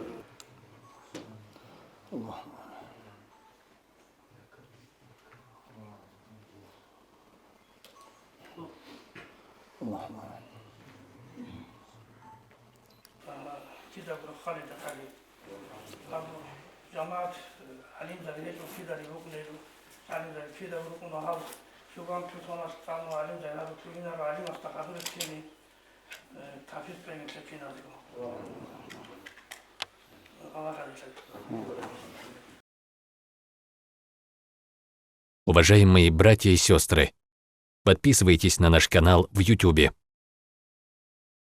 Кидаго рохалида гьари. Гьаб жамагӀат, гӀалимзаби гьечӀо, кидаги рукӀунел, гӀалимзаби кидаго рукӀуна гьаб, чуган тусалалъ цӀалун гӀалимзаби гьаб, цӀугӀинаро гӀалимасда хадур ккени, э, тафикъ бегьин лъикӀиназего. Аллагь гьадилъаги. Уважаемые братья и сестры, подписывайтесь на наш канал в Ютубе.